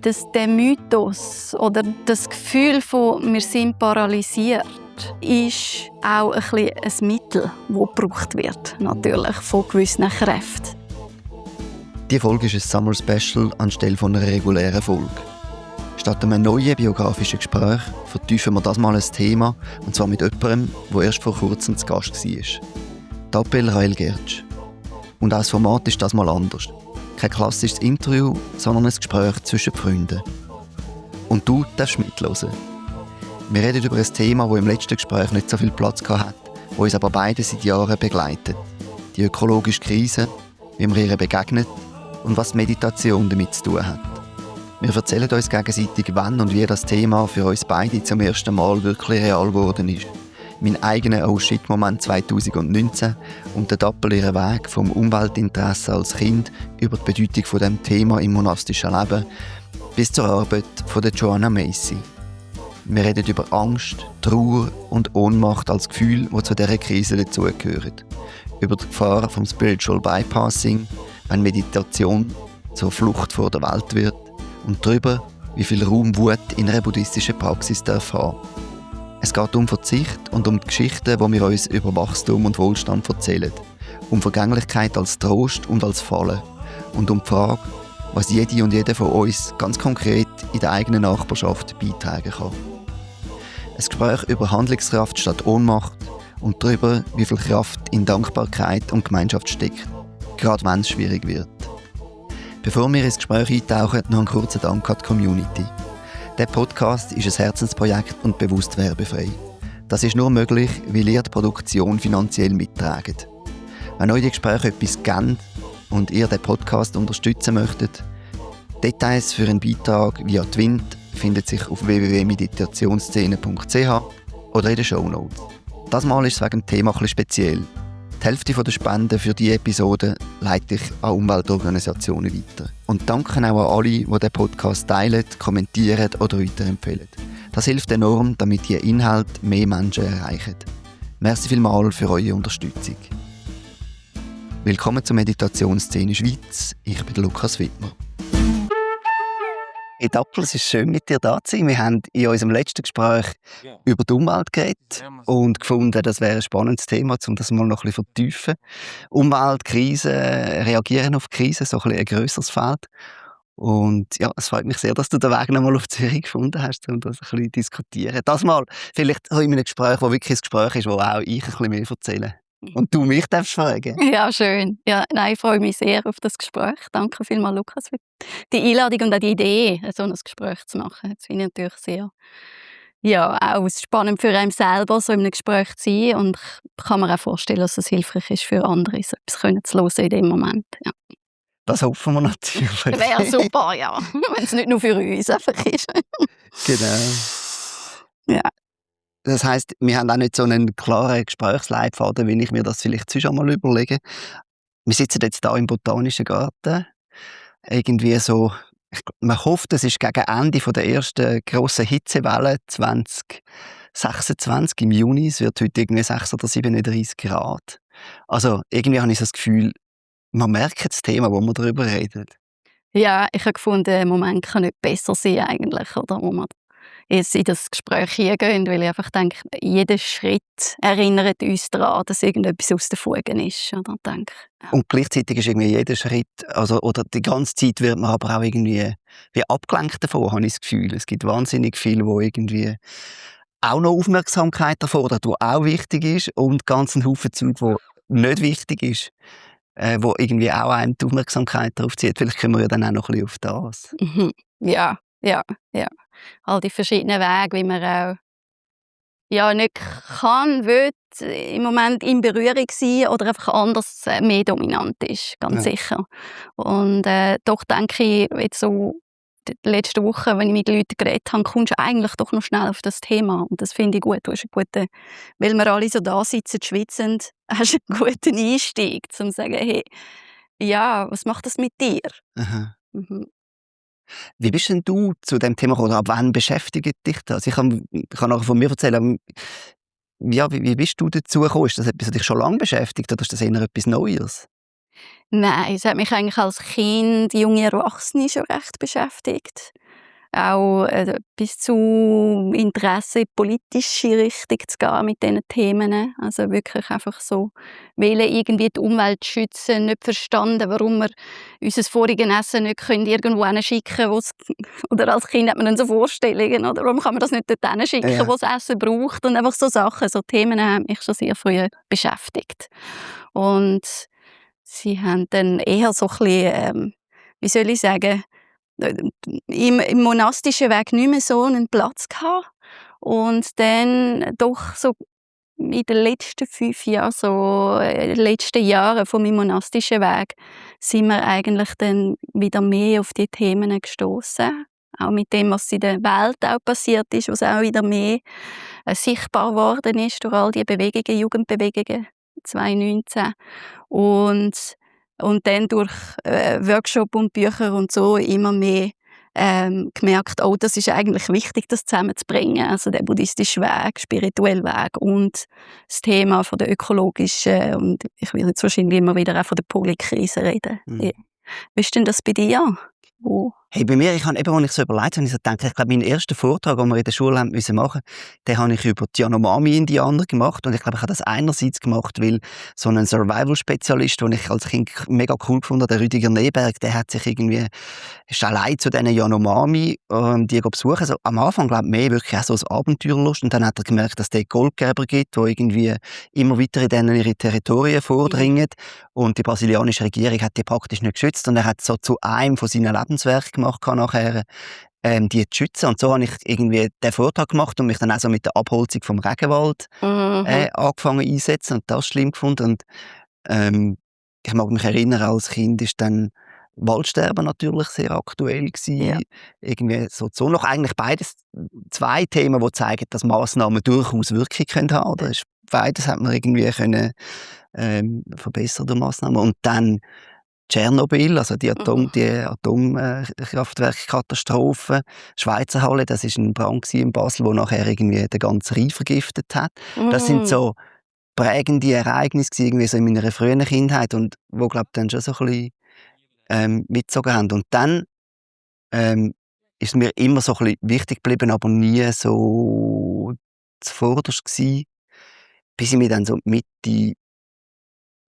dass der Mythos oder das Gefühl von «wir sind paralysiert» ist auch ein bisschen ein Mittel, das gebraucht wird, natürlich von gewissen Kräften. Diese Folge ist ein Summer Special anstelle von einer regulären Folge. Statt einem neuen biografischen Gespräch vertiefen wir das mal ein Thema, und zwar mit jemandem, der erst vor kurzem zu Gast war. Tapel Rael Gertsch. Und auch das Format ist das mal anders. Kein klassisches Interview, sondern ein Gespräch zwischen Freunden. Und du darfst mithören. Wir reden über ein Thema, das im letzten Gespräch nicht so viel Platz hatte, das uns aber beide seit Jahren begleitet. Die ökologische Krise, wie wir ihr begegnet und was die Meditation damit zu tun hat. Wir erzählen uns gegenseitig, wann und wie das Thema für uns beide zum ersten Mal wirklich real geworden ist. Mein eigener Oh-Shit-Moment 2019 und der Tappel ihren Weg vom Umweltinteresse als Kind über die Bedeutung von dem Thema im monastischen Leben bis zur Arbeit von der Joanna Macy. Wir reden über Angst, Trauer und Ohnmacht als Gefühl, die zu dieser Krise dazugehören. Über die Gefahr vom Spiritual Bypassing, wenn Meditation zur Flucht vor der Welt wird, und darüber, wie viel Raum Wut in einer buddhistischen Praxis darf haben. Es geht um Verzicht und um die Geschichten, die wir uns über Wachstum und Wohlstand erzählen. Um Vergänglichkeit als Trost und als Fallen. Und um die Frage, was jede und jeder von uns ganz konkret in der eigenen Nachbarschaft beitragen kann. Ein Gespräch über Handlungskraft statt Ohnmacht und darüber, wie viel Kraft in Dankbarkeit und Gemeinschaft steckt, gerade wenn es schwierig wird. Bevor wir ins Gespräch eintauchen, noch einen kurzen Dank an die Community. Der Podcast ist ein Herzensprojekt und bewusst werbefrei. Das ist nur möglich, weil ihr die Produktion finanziell mittragt. Wenn euch die Gespräche etwas geben und ihr den Podcast unterstützen möchtet, Details für einen Beitrag via Twint findet sich auf www.meditationsszene.ch oder in den Shownotes. Das Mal ist es wegen dem Thema etwas speziell. Die Hälfte der Spenden für diese Episode leite ich an Umweltorganisationen weiter. Und danke auch an alle, die den Podcast teilen, kommentieren oder weiterempfehlen. Das hilft enorm, damit die Inhalte mehr Menschen erreichen. Merci vielmals für eure Unterstützung. Willkommen zur Meditationsszene Schweiz. Ich bin Lukas Wittmer. Hey Tappel, es ist schön, mit dir da zu sein. Wir haben in unserem letzten Gespräch über die Umwelt geredet und gefunden, das wäre ein spannendes Thema, um das mal noch ein bisschen vertiefen. Umwelt, Krise, reagieren auf Krisen, so ein grösseres Feld. Und ja, es freut mich sehr, dass du den Weg nochmal auf Zürich gefunden hast, um das ein bisschen zu diskutieren. Das mal vielleicht in einem Gespräch, wo wirklich ein Gespräch ist, wo auch ich ein bisschen mehr erzähle. Und du mich darfst fragen. Ja, schön. Ja, nein, ich freue mich sehr auf das Gespräch. Danke vielmals, Lukas, für die Einladung und auch die Idee, so ein Gespräch zu machen. Das finde ich natürlich sehr, ja, auch spannend für einen selber, so in einem Gespräch zu sein. Und ich kann mir auch vorstellen, dass es hilfreich ist für andere, so etwas zu hören in dem Moment. Ja. Das hoffen wir natürlich. Wäre super, ja. Wenn es nicht nur für uns einfach ist. Genau. Ja. Das heisst, wir haben auch nicht so einen klaren Gesprächsleitfaden, wie ich mir das vielleicht sonst einmal überlege. Wir sitzen jetzt hier im Botanischen Garten. Irgendwie so, man hofft, es ist gegen Ende der ersten grossen Hitzewelle 2026 im Juni. Es wird heute irgendwie 6 oder 37 Grad. Also irgendwie habe ich so das Gefühl, man merkt das Thema, wo man darüber redet. Ja, ich habe gefunden, der Moment kann nicht besser sein eigentlich, oder? Wo man jetzt in das Gespräch hineingehen, weil ich einfach denke, jeder Schritt erinnert uns daran, dass irgendetwas aus den Fugen ist. Oder? Denke, ja. Und gleichzeitig ist irgendwie jeder Schritt, also, oder die ganze Zeit wird man aber auch irgendwie wie abgelenkt davon, habe ich das Gefühl. Es gibt wahnsinnig viel, wo irgendwie auch noch Aufmerksamkeit erfordert, wo auch wichtig ist, und ganz ein Haufen Zeug, wo nicht wichtig ist, wo irgendwie auch einem die Aufmerksamkeit darauf zieht. Vielleicht kommen wir ja dann auch noch ein bisschen auf das. Mhm. Ja. All die verschiedenen Wege, wie man auch nicht kann, will im Moment in Berührung sein oder einfach anders mehr dominant ist, ganz sicher. Und doch denke ich, jetzt so die letzten Wochen, wenn ich mit Leuten geredet habe, kommst du eigentlich doch noch schnell auf das Thema. Und das finde ich gut. Du hast einen guten, weil wir alle so da sitzen, schwitzend, hast du einen guten Einstieg, um zu sagen, hey, ja, was macht das mit dir? Aha. Mhm. Wie bist denn du zu dem Thema gekommen? Ab wann beschäftigt dich das? Ich kann nachher von mir erzählen, ja, wie bist du dazu gekommen? Ist das etwas, das dich schon lange beschäftigt, oder ist das eher etwas Neues? Nein, es hat mich eigentlich als Kind, junge Erwachsene schon recht beschäftigt. auch bis zu Interesse in politische Richtung zu gehen mit diesen Themen. Also wirklich einfach so wollen irgendwie die Umwelt schützen, nicht verstanden, warum wir unser voriges Essen nicht irgendwo hinschicken können. Oder als Kind hat man dann so Vorstellungen, oder warum kann man das nicht dort hinschicken, Ja. wo es Essen braucht. Und einfach so Sachen, so Themen haben mich schon sehr früh beschäftigt. Und sie haben dann eher so ein bisschen, wie soll ich sagen, im monastischen Weg nicht mehr so einen Platz gehabt. Und dann doch so in den letzten 5 Jahren, so letzten Jahren von meinem monastischen Weg, sind wir eigentlich dann wieder mehr auf die Themen gestoßen. Auch mit dem, was in der Welt auch passiert ist, was auch wieder mehr sichtbar geworden ist durch all die Bewegungen, Jugendbewegungen 2019. Und dann durch Workshop und Bücher und so immer mehr gemerkt, oh, das ist eigentlich wichtig, das zusammenzubringen. Also der buddhistische Weg, spirituelle Weg und das Thema von der ökologischen, und ich will jetzt wahrscheinlich immer wieder auch von der Polykrise reden. Ja. Wie ist denn das bei dir? Oh. Hey, bei mir, als ich so überlegt habe, ich so gedacht, ich glaube, meinen ersten Vortrag, den wir in der Schule haben müssen machen, den habe ich über die Yanomami-Indianer gemacht. Und ich glaube, ich habe das einerseits gemacht, weil so ein Survival-Spezialist, den ich als Kind mega cool fand, der Rüdiger Neberg, der hat sich irgendwie, ist allein zu diesen Yanomami, die besuchen. Also, am Anfang, glaube ich, mehr wirklich auch so als Abenteuerlust. Und dann hat er gemerkt, dass es dort Goldgräber gibt, die irgendwie immer weiter in denen ihre Territorien vordringen. Und die brasilianische Regierung hat die praktisch nicht geschützt. Und er hat so zu einem von seinen Lebenswerken gemacht nachher, die zu schützen. Und so habe ich irgendwie den Vortrag gemacht und mich dann auch so mit der Abholzung vom Regenwald angefangen einzusetzen und das schlimm gefunden. Und ich mag mich erinnern, als Kind ist dann Waldsterben natürlich sehr aktuell gewesen. Ja. Irgendwie so noch eigentlich beides zwei Themen, die zeigen, dass Massnahmen durchaus Wirkung können haben. Oder? Beides hat man irgendwie können verbessern durch Massnahmen. Und dann Tschernobyl, also die Atomkraftwerkkatastrophe, Schweizer Halle, das ist ein Brand in Basel, wo nachher irgendwie den ganzen Rhein vergiftet hat. Das sind so prägende Ereignisse irgendwie so in meiner frühen Kindheit und wo glaube dann schon so ein bisschen mitgezogen haben. Und dann ist mir immer so ein bisschen wichtig geblieben, aber nie so zuvorderst gewesen, bis ich mich dann so Mitte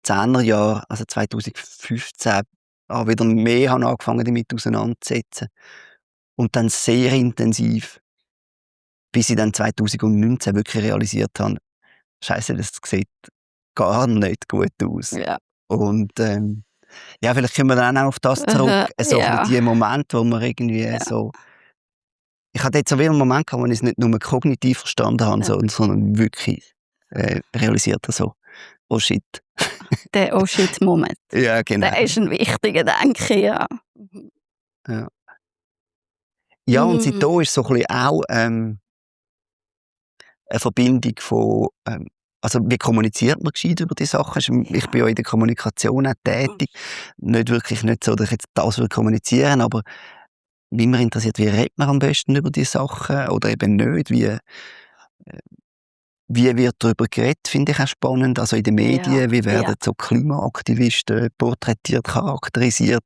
10er Jahre, also 2015, auch wieder mehr habe angefangen damit auseinanderzusetzen. Und dann sehr intensiv, bis ich dann 2019 wirklich realisiert habe, Scheiße, das sieht gar nicht gut aus. Ja. Und ja, vielleicht kommen wir dann auch auf das zurück. So ja. die Momente, wo man irgendwie so... Ich hatte jetzt so wieder einen Moment gehabt, wo ich es nicht nur kognitiv verstanden habe, sondern wirklich realisiert habe, so, oh shit. Der Oh shit-Moment. Ja, genau. Der ist ein wichtiger, denke ich, ja. Ja. Ja, und seitdem ist so ein bisschen auch eine Verbindung von, also wie kommuniziert man gescheit über die Sachen? Ich bin ja in der Kommunikation auch tätig. Nicht so, dass ich jetzt das kommunizieren will, aber mich immer interessiert, wie redet man am besten über die Sachen oder eben nicht, wie wird darüber geredet, finde ich auch spannend. Also in den Medien, wie werden so Klimaaktivisten porträtiert, charakterisiert.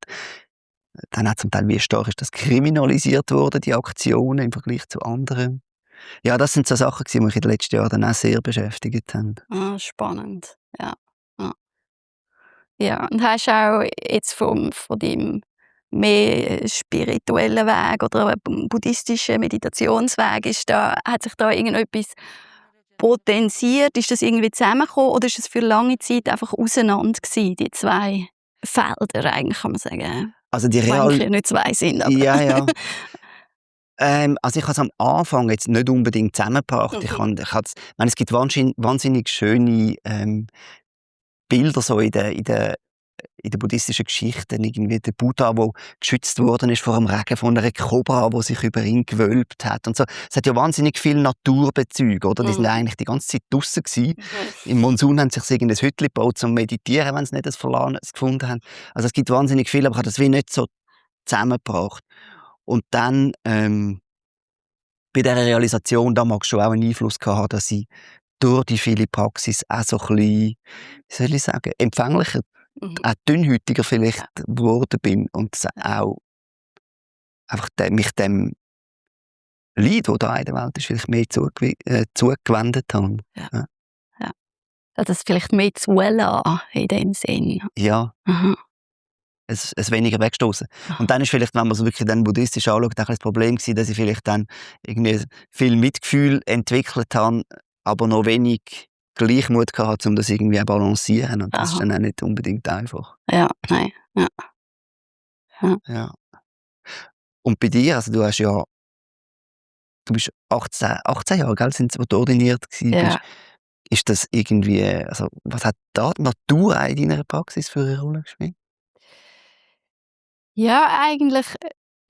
Dann auch zum Teil, wie stark ist das kriminalisiert worden, die Aktionen im Vergleich zu anderen. Ja, das sind so Sachen, die mich in den letzten Jahren dann auch sehr beschäftigt haben. Ah, spannend, ja. Ja, und hast auch jetzt von deinem mehr spirituellen Weg oder buddhistischen Meditationsweg, hat sich da irgendetwas potenziert? Ist das irgendwie zusammengekommen oder ist es für lange Zeit einfach auseinander gewesen, die zwei Felder eigentlich, kann man sagen? Also die eigentlich nicht zwei sind. Aber. Ja. Also ich habe es am Anfang jetzt nicht unbedingt zusammengebracht. Es gibt wahnsinnig schöne Bilder so in der buddhistischen Geschichte, irgendwie der Buddha, der geschützt worden ist vor dem Regen von einer Kobra, die sich über ihn gewölbt hat und so. Es hat ja wahnsinnig viele Naturbezüge, oder? Die sind eigentlich die ganze Zeit draussen gewesen. Im Monsun haben sie sich irgendein Hütchen gebaut zum Meditieren, wenn sie nicht das Verlangen gefunden haben. Also es gibt wahnsinnig viel, aber ich habe das wie nicht so zusammengebracht. Und dann bei dieser Realisation, da mag schon auch einen Einfluss gehabt haben, dass ich durch die viele Praxis auch so ein bisschen, wie soll ich sagen, empfänglicher, auch dünnhäutiger vielleicht geworden bin und auch einfach mich dem Leute, die da in der Welt ist, vielleicht mehr zugewendet haben. Ja. Ja. Ja. Das vielleicht mehr zulassen, in dem Sinn. Ja, Aha. es weniger wegstoßen. Und dann ist vielleicht, wenn man es wirklich dann buddhistisch anschaut, auch das Problem gewesen, dass sie vielleicht dann irgendwie viel Mitgefühl entwickelt haben, aber noch wenig Gleichmut gehabt, um das irgendwie zu balancieren. Und das ist Aha. dann auch nicht unbedingt einfach. Ja, nein. Ja. Ja. Und bei dir, also du bist 18 Jahre, gell, wo du ordiniert gewesen bist. Ja. Ist das irgendwie, also was hat da die Natur auch in deiner Praxis für eine Rolle gespielt? Ja, eigentlich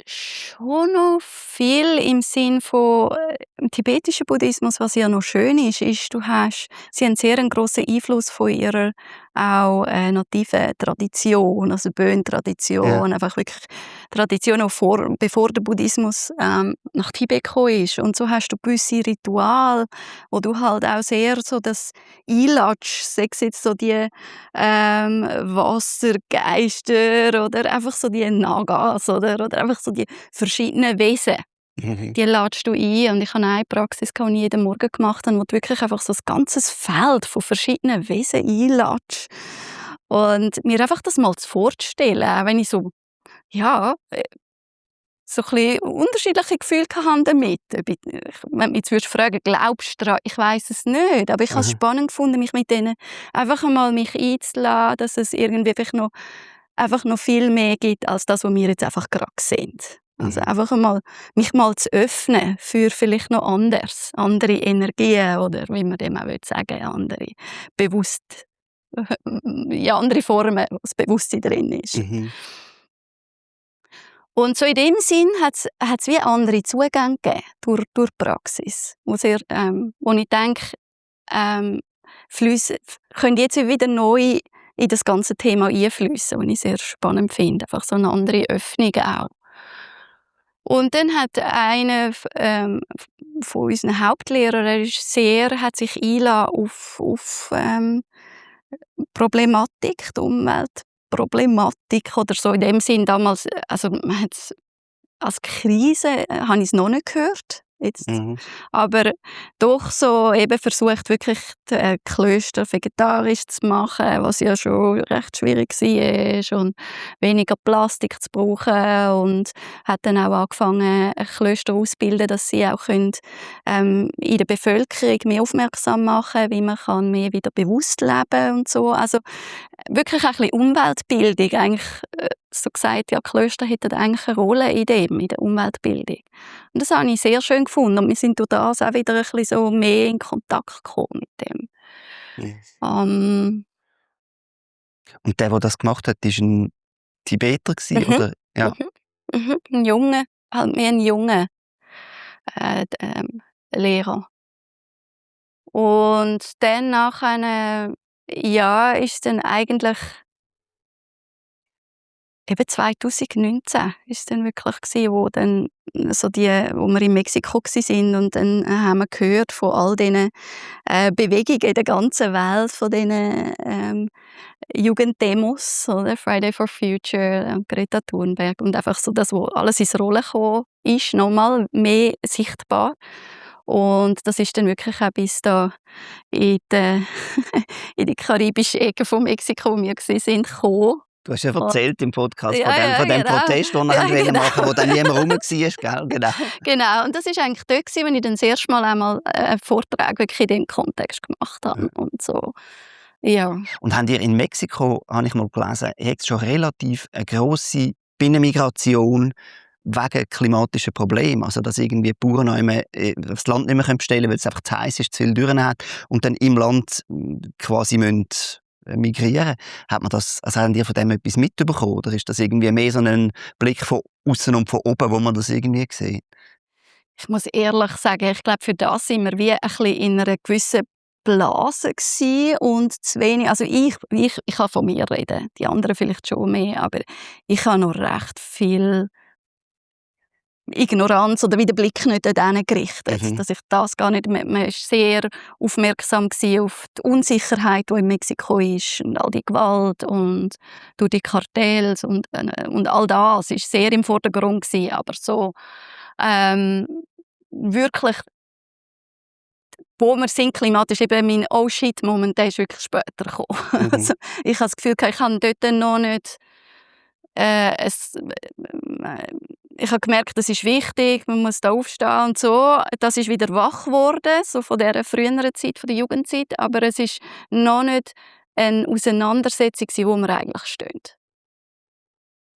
schon noch viel im Sinn von im tibetischen Buddhismus, was ja noch schön ist, sie haben sehr einen grossen Einfluss von ihrer auch nativen Tradition, also Bön-Tradition, einfach wirklich Tradition auch bevor der Buddhismus nach Tibet gekommen ist. Und so hast du gewisse Rituale, wo du halt auch sehr so das einlatschst, sei es jetzt so die Wassergeister oder einfach so die Nagas oder einfach so die verschiedenen Wesen. Die ladest du ein. Und ich hatte eine Praxis, die ich jeden Morgen gemacht habe, wo du wirklich einfach so ein ganzes Feld von verschiedenen Wesen einladest. Und mir einfach das mal vorzustellen, auch wenn ich so, ja, so ein bisschen unterschiedliche Gefühle hatte damit. Wenn du mich jetzt fragen würdest, glaubst du daran? Ich weiss es nicht. Aber ich habe es spannend gefunden, mich mit denen einfach einmal mich einzulassen, dass es irgendwie einfach noch viel mehr gibt, als das, was wir jetzt einfach gerade sehen. Also einfach einmal mich mal zu öffnen für vielleicht noch andere Energien oder wie man dem auch sagen andere andere Formen, wo das Bewusstsein drin ist. Und so in dem Sinn hat es wie andere Zugänge gegeben durch die Praxis, wo ich denke, können jetzt wieder neu in das ganze Thema einfließen, was ich sehr spannend finde. Einfach so eine andere Öffnung auch. Und dann hat einer von unseren Hauptlehrern, hat sich auf Problematik, die Umweltproblematik oder so in dem Sinn damals, also man hat's als Krise habe ich es noch nicht gehört. Jetzt. Aber doch so eben versucht, wirklich die Klöster vegetarisch zu machen, was ja schon recht schwierig war und weniger Plastik zu brauchen und hat dann auch angefangen, Klöster auszubilden, dass sie auch können, in der Bevölkerung mehr aufmerksam machen, wie man kann mehr wieder bewusst leben und so. Also wirklich ein bisschen Umweltbildung eigentlich, so gesagt, ja, Klöster hätten eigentlich eine Rolle in der Umweltbildung. Und das habe ich sehr schön gefunden und wir sind durch das auch wieder ein bisschen so mehr in Kontakt gekommen mit dem. Und der das gemacht hat, war ein Tibeter oder? Ja. Ein Junge, halt mehr ein Junge Lehrer. Und dann nachher, ja, ist dann eigentlich eben 2019 ist dann wirklich gewesen, wo dann wo wir in Mexiko sind und dann haben wir gehört von all diesen Bewegungen in der ganzen Welt, von diesen Jugenddemos, oder Friday for Future, Greta Thunberg und einfach so das, wo alles ins Rollen gekommen ist, nochmal mehr sichtbar. Und das ist dann wirklich auch bis da in die karibische Ecke von Mexiko, wo wir waren, gekommen. Du hast ja erzählt im Podcast Ja, von dem genau. Protest, den wir machen wollten, wo dann niemand rum war, gell? Genau. Genau, und das war eigentlich dort, wenn ich dann das erste Mal einmal einen Vortrag wirklich in diesem Kontext gemacht habe. Und so. Ja. Und habt ihr in Mexiko, habe ich mal gelesen, hat es schon relativ eine grosse Binnenmigration wegen klimatischen Problemen. Also, dass irgendwie Bauern das Land nicht mehr bestellen können, weil es einfach zu heiß ist, zu viel Dürren hat und dann im Land quasi müssen migrieren. Haben die von dem etwas mitbekommen? Oder ist das irgendwie mehr so ein Blick von außen und von oben, wo man das irgendwie sieht? Ich muss ehrlich sagen, ich glaube, für das sind wir wie ein bisschen in einer gewissen Blase gewesen und zu wenig. Also ich kann von mir reden, die anderen vielleicht schon mehr, aber ich habe noch recht viel Ignoranz oder wie der Blick nicht dorthin gerichtet. Dass ich das gar nicht, man war sehr aufmerksam auf die Unsicherheit, die in Mexiko ist und all die Gewalt und durch die Kartells und all das ist sehr im Vordergrund gewesen. Aber so wirklich, wo wir sind klimatisch, eben mein Oh-shit-Moment, der ist wirklich später gekommen. Also, ich habe das Gefühl, ich habe dort noch nicht ich habe gemerkt, das ist wichtig, man muss da aufstehen und so. Das ist wieder wach geworden, so von dieser früheren Zeit, von der Jugendzeit, aber es ist noch nicht eine Auseinandersetzung, wo wir eigentlich stehen.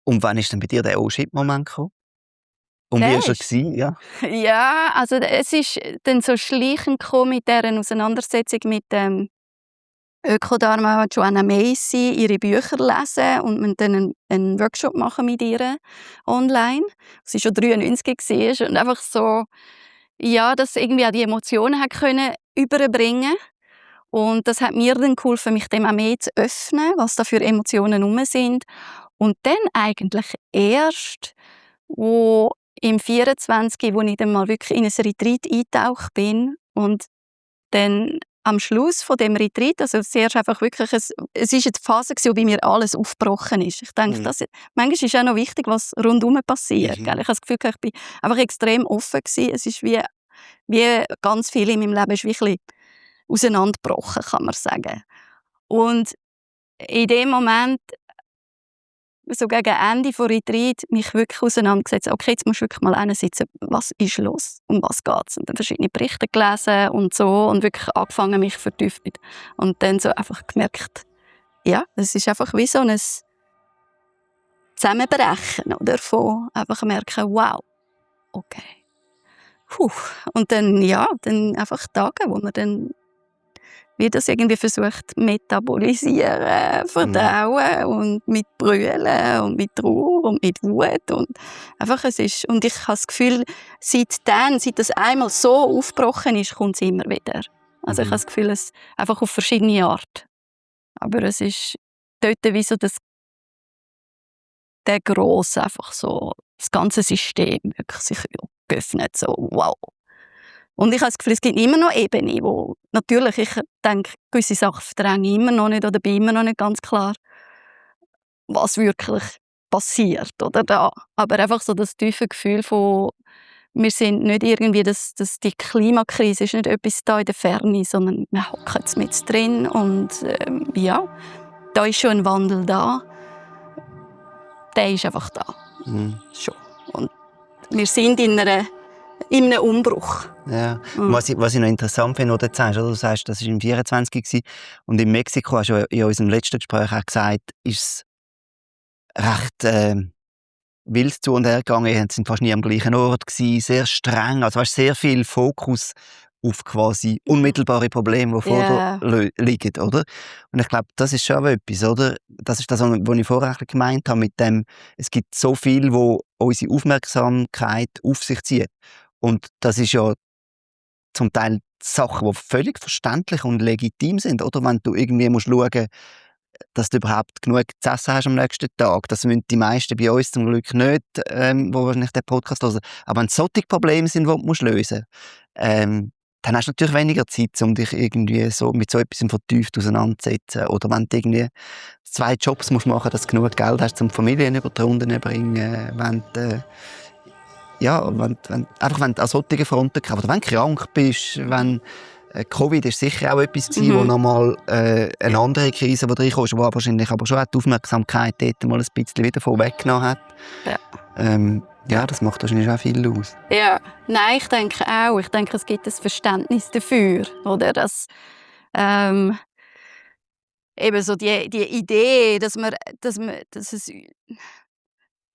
Und wann ist denn bei dir der Oh-shit-Moment gekommen? Und wie war er? Ja. Ja, also es ist dann so schleichend gekommen mit dieser Auseinandersetzung mit dem Ökodharma Joanna Macy, ihre Bücher lesen und man dann einen Workshop machen mit ihr online. Sie schon 93 war und einfach so, ja, dass irgendwie auch die Emotionen hat können überbringen. Und das hat mir dann geholfen, mich dem auch mehr zu öffnen, was da für Emotionen rum sind. Und dann eigentlich erst, wo im 24, wo ich dann mal wirklich in ein Retreat eingetaucht bin und dann am Schluss von dem Retreat, also zuerst einfach wirklich, es ist eine Phase gewesen, wo bei mir alles aufgebrochen ist. Ich denke, das, manchmal ist auch noch wichtig, was rundherum passiert. Gell? Ich habe das Gefühl, ich bin einfach extrem offen gewesen. Es ist wie ganz viel in meinem Leben ist wirklich auseinandergebrochen, kann man sagen. Und in dem Moment, so gegen Ende des Retreat, mich wirklich auseinandergesetzt. Okay, jetzt musst du wirklich mal hinsitzen, was ist los, um was geht es? Und dann verschiedene Berichte gelesen und so und wirklich angefangen, mich vertieft. Und dann so einfach gemerkt, ja, es ist einfach wie so ein Zusammenbrechen, oder? Von einfach merken, wow, okay. Puh. Und dann, ja, dann einfach Tage, wo man dann wie das irgendwie versucht metabolisieren, verdauen und mit Brüllen und mit Trauer und mit Wut und einfach es ist, und ich habe das Gefühl, seit das einmal so aufgebrochen ist, kommt es immer wieder. Also ich habe das Gefühl, es einfach auf verschiedene Arten. Aber es ist dort wie so der grosse, einfach so das ganze System wirklich sich geöffnet, so wow. Und ich habe das Gefühl, es gibt immer noch Ebenen, wo natürlich, ich denke, gewisse Sachen verdränge ich immer noch nicht oder bin immer noch nicht ganz klar, was wirklich passiert oder da. Aber einfach so das tiefe Gefühl von, wir sind nicht irgendwie, dass die Klimakrise ist nicht etwas da in der Ferne, sondern wir hocken jetzt mit drin und ja, da ist schon ein Wandel da. Der ist einfach da. Schon. Und wir sind in einem Umbruch. Ja. Was ich noch interessant finde, was du sagst, das war im 24 gewesen. Und in Mexiko, hast du in unserem letzten Gespräch auch gesagt, ist es recht wild zu und her gegangen. Wir sind fast nie am gleichen Ort gewesen, sehr streng. Also hast sehr viel Fokus auf quasi unmittelbare Probleme, die vor dir liegen, oder? Und ich glaube, das ist schon etwas, oder? Das ist das, was ich vorher gemeint habe, mit dem, es gibt so viel, wo unsere Aufmerksamkeit auf sich zieht. Und das ist ja zum Teil Sachen, die völlig verständlich und legitim sind, oder? Wenn du irgendwie musst schauen, dass du überhaupt genug zu essen hast am nächsten Tag. Das müssen die meisten bei uns zum Glück nicht, wo wahrscheinlich den Podcast hören. Aber wenn es solche Probleme sind, die du lösen musst, dann hast du natürlich weniger Zeit, um dich irgendwie so mit so etwas vertieft auseinanderzusetzen. Oder wenn du irgendwie 2 Jobs musst machen, dass du genug Geld hast, um die Familien über die Runden zu bringen. Wenn du an solchen Fronten kämpfst. Oder wenn du krank bist, wenn Covid ist sicher auch etwas gewesen, wo nochmal eine andere Krise, die reinkommt, die wahrscheinlich aber schon auch die Aufmerksamkeit dort mal ein bisschen wieder vorweggenommen hat. Ja. Das macht wahrscheinlich auch viel aus. Ja, nein, ich denke auch. Ich denke, es gibt ein Verständnis dafür, oder? Dass eben so die Idee, dass es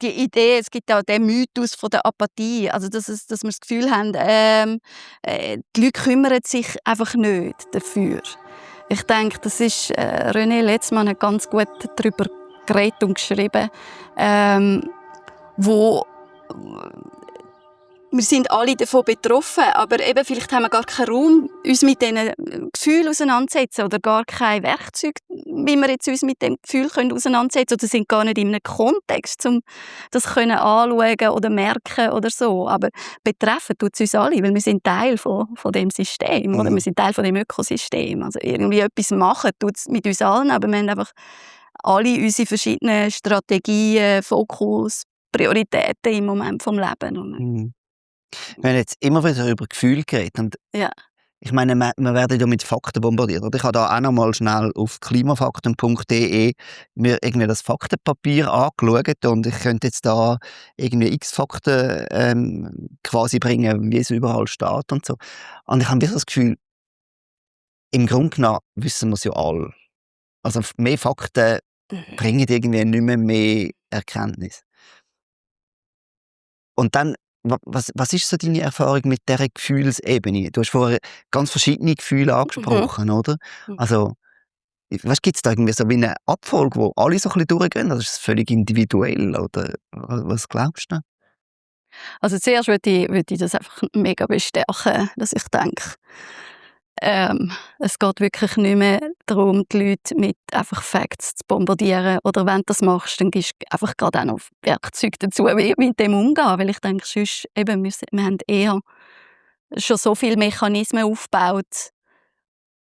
die Idee, es gibt auch den Mythos von der Apathie, also dass wir das Gefühl haben, die Leute kümmern sich einfach nicht dafür. Ich denke, das ist, René Letzmann hat ganz gut darüber geredet und geschrieben, wo wir sind alle davon betroffen, aber eben vielleicht haben wir gar keinen Raum, uns mit diesen Gefühlen auseinanderzusetzen oder gar kein Werkzeug, wie wir jetzt uns mit dem Gefühl auseinandersetzen können oder sind gar nicht in einem Kontext, um das anschauen oder merken oder so. Aber betreffen tut es uns alle, weil wir sind Teil von dem System oder wir sind Teil von dem Ökosystem. Also irgendwie etwas machen tut es mit uns allen, aber wir haben einfach alle unsere verschiedenen Strategien, Fokus, Prioritäten im Moment vom Leben. Wir haben jetzt immer wieder über Gefühle geredet. Und Ja. ich meine, wir werden ja mit Fakten bombardiert. Oder? Ich habe da auch noch mal schnell auf klimafakten.de mir irgendwie das Faktenpapier angeschaut und ich könnte jetzt da irgendwie x Fakten quasi bringen, wie es überall steht und so. Und ich habe wirklich das Gefühl, im Grunde genommen wissen wir es ja alle. Also mehr Fakten Mhm. bringen irgendwie nicht mehr Erkenntnis. Und dann, was ist so deine Erfahrung mit dieser Gefühlsebene? Du hast vorher ganz verschiedene Gefühle Mhm. angesprochen, oder? Mhm. Also, weißt, gibt es da irgendwie so wie eine Abfolge, wo alle so ein bisschen durchgehen? Oder ist es völlig individuell? Oder was glaubst du? Also zuerst würde ich das einfach mega bestärken, dass ich denke, es geht wirklich nicht mehr darum, die Leute mit einfach Facts zu bombardieren. Oder wenn du das machst, dann gibst du einfach gerade auch noch Werkzeuge dazu, wie mit dem umgehen. Weil ich denke, sonst eben, wir haben eher schon so viele Mechanismen aufgebaut,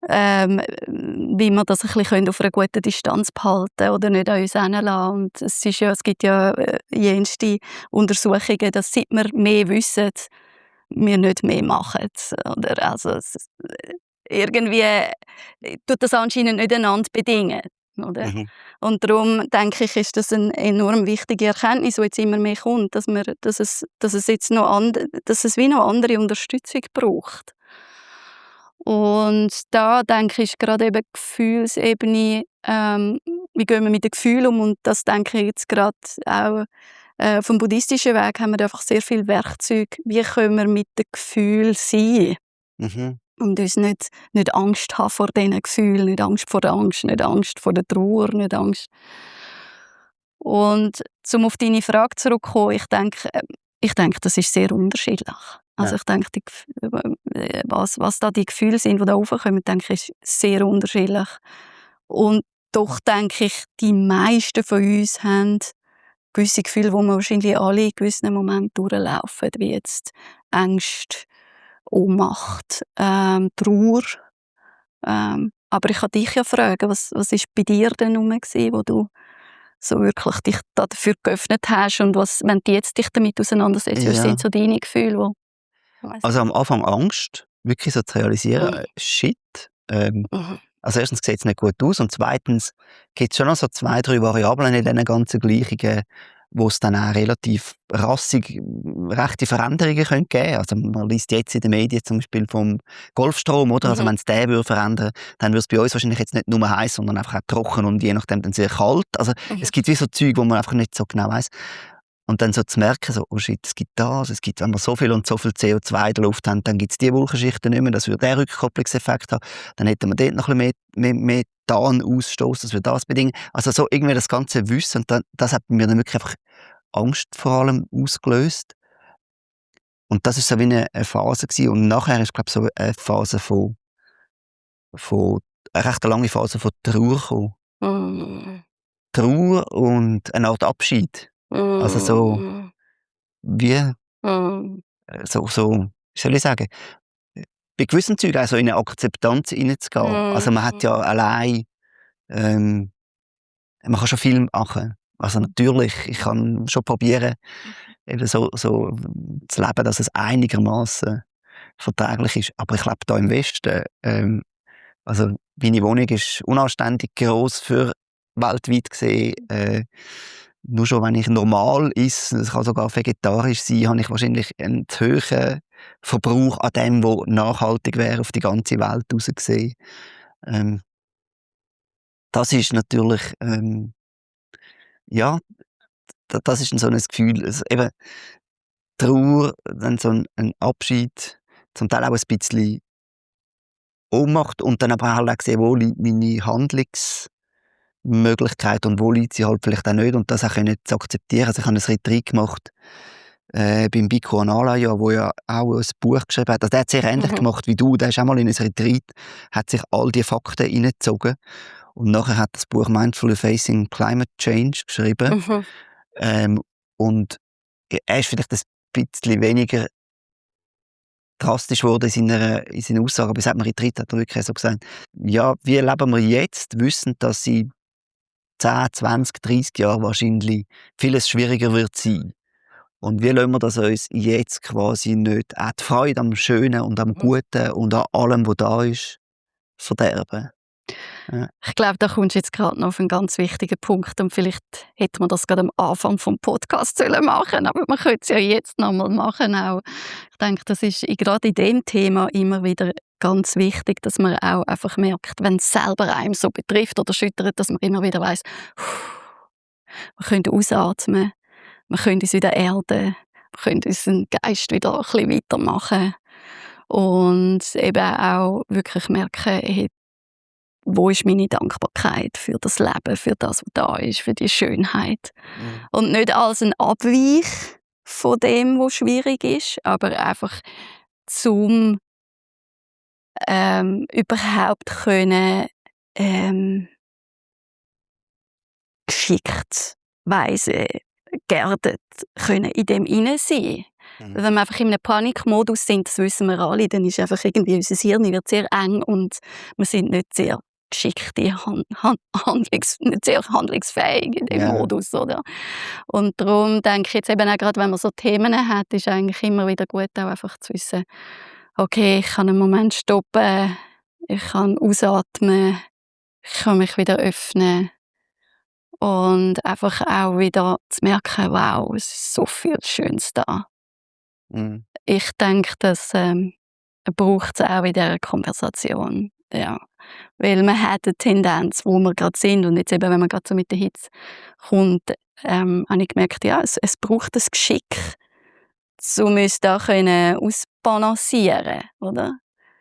wie wir das ein bisschen auf einer guten Distanz behalten oder nicht an uns heranlassen. Und es gibt ja jenste Untersuchungen, dass seit wir mehr wissen, wir nicht mehr machen. Oder also, irgendwie tut das anscheinend nicht einander bedingen. Oder? Mhm. Und darum denke ich, ist das eine enorm wichtige Erkenntnis, die jetzt immer mehr kommt, dass es jetzt dass es wie noch andere Unterstützung braucht. Und da denke ich gerade eben Gefühlsebene, wie gehen wir mit den Gefühlen um? Und das denke ich jetzt gerade auch vom buddhistischen Weg haben wir da einfach sehr viel Werkzeuge, wie können wir mit den Gefühlen sein Mhm. und uns nicht Angst haben vor diesen Gefühlen, nicht Angst vor der Angst, nicht Angst vor der Trauer, nicht Angst. Und um auf deine Frage zurückzukommen, ich denke, das ist sehr unterschiedlich. Also Ja. ich denke, was da die Gefühle sind, die da raufkommen, denke ich, ist sehr unterschiedlich. Und doch denke ich, die meisten von uns haben gewisse Gefühle, die wir wahrscheinlich alle in gewissen Momenten durchlaufen, wie jetzt Angst, Ohnmacht, Trauer. Aber ich kann dich ja fragen, was ist bei dir denn rum gewesen, wo du so wirklich dich dafür geöffnet hast und wenn du jetzt dich damit auseinandersetzt, was Ja. sind so deine Gefühle, wo weiss Also nicht. am Anfang Angst, wirklich so zu realisieren, Mhm. Shit. Mhm. Also erstens sieht es nicht gut aus und zweitens gibt es schon noch so 2, 3 Variablen in diesen ganzen Gleichungen, wo es dann auch relativ rassig rechte Veränderungen geben könnte. Also man liest jetzt in den Medien zum Beispiel vom Golfstrom, oder? Also Mhm. wenn es den würde verändern, dann würde es bei uns wahrscheinlich jetzt nicht nur heiß, sondern einfach auch trocken und je nachdem dann sehr kalt. Also Mhm. es gibt wie so Zeug, wo man einfach nicht so genau weiß. Und dann so zu merken, so, oh shit, es gibt das, es gibt, wenn wir so viel und so viel CO2 in der Luft haben, dann gibt es die Wolkenschichten nicht mehr, das würde den Rückkopplungseffekt haben, dann hätten wir dort noch ein bisschen mehr Methan-Ausstoß, das würde das bedingen. Also so irgendwie das ganze Wissen, und dann, das hat bei mir dann wirklich einfach Angst vor allem ausgelöst. Und das ist so wie eine Phase gewesen. Und nachher ist, glaube ich, so eine Phase eine recht lange Phase von Trauer gekommen. Mhm. Trauer und eine Art Abschied. Also so, Mhm. wie, Mhm. wie soll ich sagen, bei gewissen Zügen auch so in eine Akzeptanz hineinzugehen. Also man hat Mhm. ja allein, ähm, man kann schon viel machen. Also natürlich, ich kann schon probieren, eben so zu leben, dass es einigermaßen verträglich ist. Aber ich lebe da im Westen. Also meine Wohnung ist unanständig groß für weltweit gesehen. Nur schon, wenn ich normal esse, es kann sogar vegetarisch sein, habe ich wahrscheinlich einen zu hohen Verbrauch an dem, was nachhaltig wäre, auf die ganze Welt raus gesehen. Ähm, das ist natürlich, ja, das ist so ein Gefühl, also eben Trauer, dann so ein Abschied, zum Teil auch ein bisschen Ohnmacht und dann aber halt auch gesehen, wo liegt meine Handlungsmöglichkeit und wo liegt sie halt vielleicht auch nicht und das auch können zu akzeptieren. Also ich habe ein Retreat gemacht beim Bhikkhu Analaja, wo ja auch ein Buch geschrieben hat. Also der hat sehr ähnlich Mhm. gemacht wie du. Der ist auch mal in ein Retreat, hat sich all die Fakten reingezogen und nachher hat das Buch Mindfully Facing Climate Change geschrieben. Mhm. Ähm, und er ist vielleicht ein bisschen weniger drastisch geworden in seinen Aussagen, aber seit dem Retreat hat er wirklich so gesagt, ja, wie leben wir jetzt, wissend, dass in 10, 20, 30 Jahren wahrscheinlich vieles schwieriger wird sein. Und wie lassen wir das uns jetzt quasi nicht auch die Freude am Schönen und am Guten und an allem, was da ist, verderben? Ja. Ich glaube, da kommst du jetzt gerade noch auf einen ganz wichtigen Punkt und vielleicht hätte man das gerade am Anfang vom Podcast machen sollen, aber man könnte es ja jetzt noch mal machen auch. Ich denke, das ist gerade in dem Thema immer wieder ganz wichtig, dass man auch einfach merkt, wenn es selber einem so betrifft oder schüttert, dass man immer wieder weiss, wir können ausatmen, wir können uns wieder erden, wir können unseren Geist wieder ein bisschen weitermachen und eben auch wirklich merken, hey, wo ist meine Dankbarkeit für das Leben, für das, was da ist, für die Schönheit. Mhm. Und nicht als ein Abweich von dem, was schwierig ist, aber einfach zum überhaupt können geschickt, weise, geerdet können in dem hinein sein. Mhm. Wenn wir einfach in einem Panikmodus sind, das wissen wir alle, dann ist einfach irgendwie unser Hirn wird sehr eng und wir sind nicht sehr geschickt, nicht sehr handlungsfähig in dem Ja. Modus, oder? Und darum denke ich jetzt eben auch gerade, wenn man so Themen hat, ist eigentlich immer wieder gut, auch einfach zu wissen, okay, ich kann einen Moment stoppen, ich kann ausatmen, ich kann mich wieder öffnen und einfach auch wieder zu merken, wow, es ist so viel Schönes da. Mhm. Ich denke, das braucht es auch in dieser Konversation. Ja. Weil man hat eine Tendenz, wo wir gerade sind und jetzt eben, wenn man gerade so mit der Hitze kommt, habe ich gemerkt, ja, es braucht ein Geschick, um uns da können ausbalancieren, oder?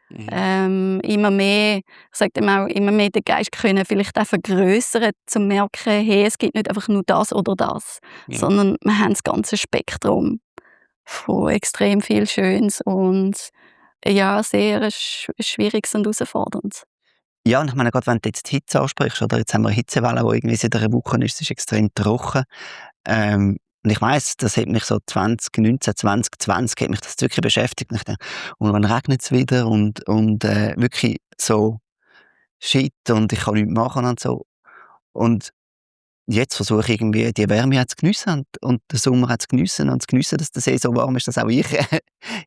Mhm. Immer mehr, ich sage dem auch, immer mehr den Geist können vielleicht auch vergrössern, zu merken, hey, es gibt nicht einfach nur das oder das, Ja. sondern wir haben das ganze Spektrum von extrem viel Schönes und ja, sehr Schwieriges und Herausforderndes. Ja, und ich meine, gerade wenn du jetzt die Hitze ansprichst, oder? Jetzt haben wir eine Hitzewelle, die irgendwie seit einer Woche ist, es ist extrem trocken. Und ich weiss, das hat mich so 2019, 2020 hat mich das wirklich beschäftigt. Und ich dachte, und wann regnet es wieder? Und wirklich so Shit und ich kann nichts machen und so. Und jetzt versuche ich irgendwie die Wärme auch zu geniessen und den Sommer auch zu geniessen und zu geniessen, dass der See so warm ist, dass auch ich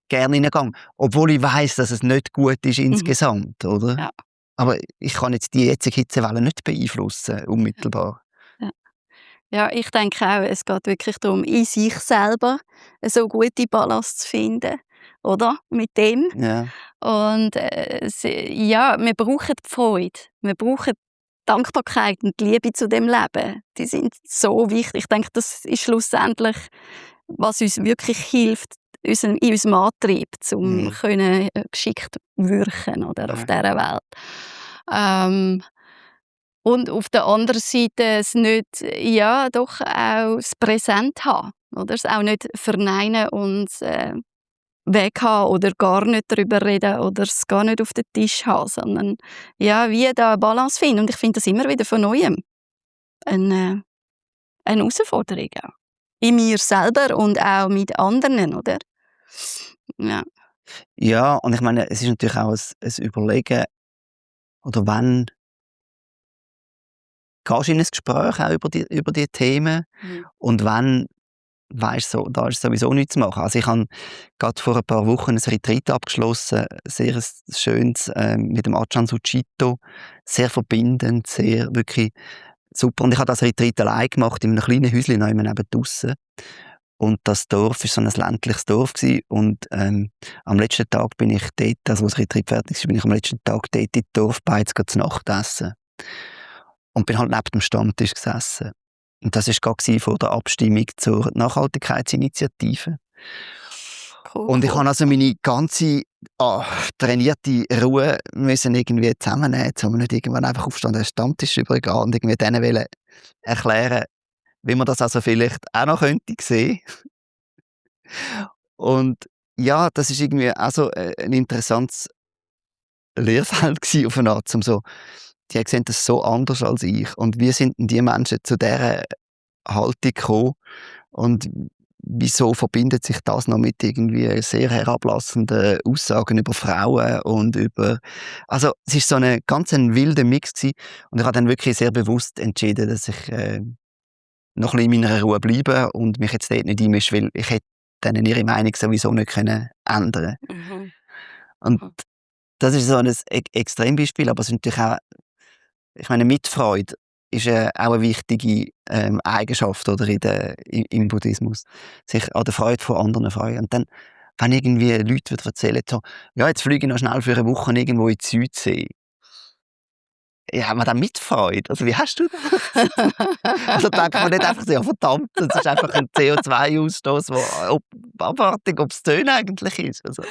gerne reingehe. Obwohl ich weiss, dass es nicht gut ist insgesamt, oder? Ja. Aber ich kann jetzt die jetzige Hitzewelle nicht beeinflussen, unmittelbar. Ja. Ja, ich denke auch, es geht wirklich darum, in sich selber so gute Balance zu finden, oder? Mit dem. Ja. Und ja, wir brauchen die Freude. Wir brauchen Dankbarkeit und die Liebe zu dem Leben. Die sind so wichtig. Ich denke, das ist schlussendlich, was uns wirklich hilft, in unserem Antrieb, um Mhm. geschickt wirken oder, auf Ja. dieser Welt. Ähm, und auf der anderen Seite es nicht, ja, doch auch das Präsent haben, oder? Es auch nicht verneinen und weghaben oder gar nicht darüber reden oder es gar nicht auf den Tisch haben, sondern ja, wie da eine Balance finden. Und ich finde das immer wieder von Neuem eine Herausforderung auch. In mir selber und auch mit anderen, oder? Ja. Ja, und ich meine, es ist natürlich auch ein Überlegen, oder wann gehst du in ein Gespräch auch über die Themen Mhm. und wann weisst so, da ist sowieso nichts zu machen. Also ich habe gerade vor ein paar Wochen ein Retreat abgeschlossen, sehr ein schönes, mit dem Achan Suchito, sehr verbindend, sehr wirklich super. Und ich habe das Retreat allein gemacht, in einem kleinen Häuschen neben draussen. Und das Dorf war so ein ländliches Dorf gewesen. Und am letzten Tag bin ich dort, also als das Retreat fertig war, bin ich am letzten Tag dort in die Dorfbeiz zu Nacht essen. Und bin halt neben dem Stammtisch gesessen. Und das war gerade vor der Abstimmung zur Nachhaltigkeitsinitiative. Cool, Und ich cool. habe also meine ganze trainierte Ruhe müssen irgendwie zusammennehmen, um nicht irgendwann einfach aufstehen, den Stammtisch übergehen und irgendwie denen wollen erklären, wie man das also vielleicht auch noch könnte sehen. Und ja, das ist irgendwie auch so ein interessantes Lehrfeld gewesen auf eine Art, um so, die sehen das so anders als ich. Und wie sind denn die Menschen zu dieser Haltung gekommen? Und wieso verbindet sich das noch mit irgendwie sehr herablassenden Aussagen über Frauen und über... Also es ist so ein ganz wilder Mix gewesen. Und ich habe dann wirklich sehr bewusst entschieden, dass ich noch ein bisschen in meiner Ruhe bleiben und mich jetzt dort nicht einmischen, weil ich hätte denen ihre Meinung sowieso nicht können ändern. Mhm. Und das ist so ein Extrembeispiel, aber es ist natürlich auch, ich meine, Mitfreude ist auch eine wichtige Eigenschaft oder im Buddhismus, sich an der Freude von anderen freuen. Und dann, wenn irgendwie Leute wieder erzählen, so, ja, jetzt fliege ich noch schnell für eine Woche irgendwo in die Südsee. Ja, haben wir dann Mitfreude? Also wie hast du das? Also denkt man nicht einfach so, ja verdammt, das ist einfach ein CO2-Ausstoß, der abartig obszön eigentlich ist. Also.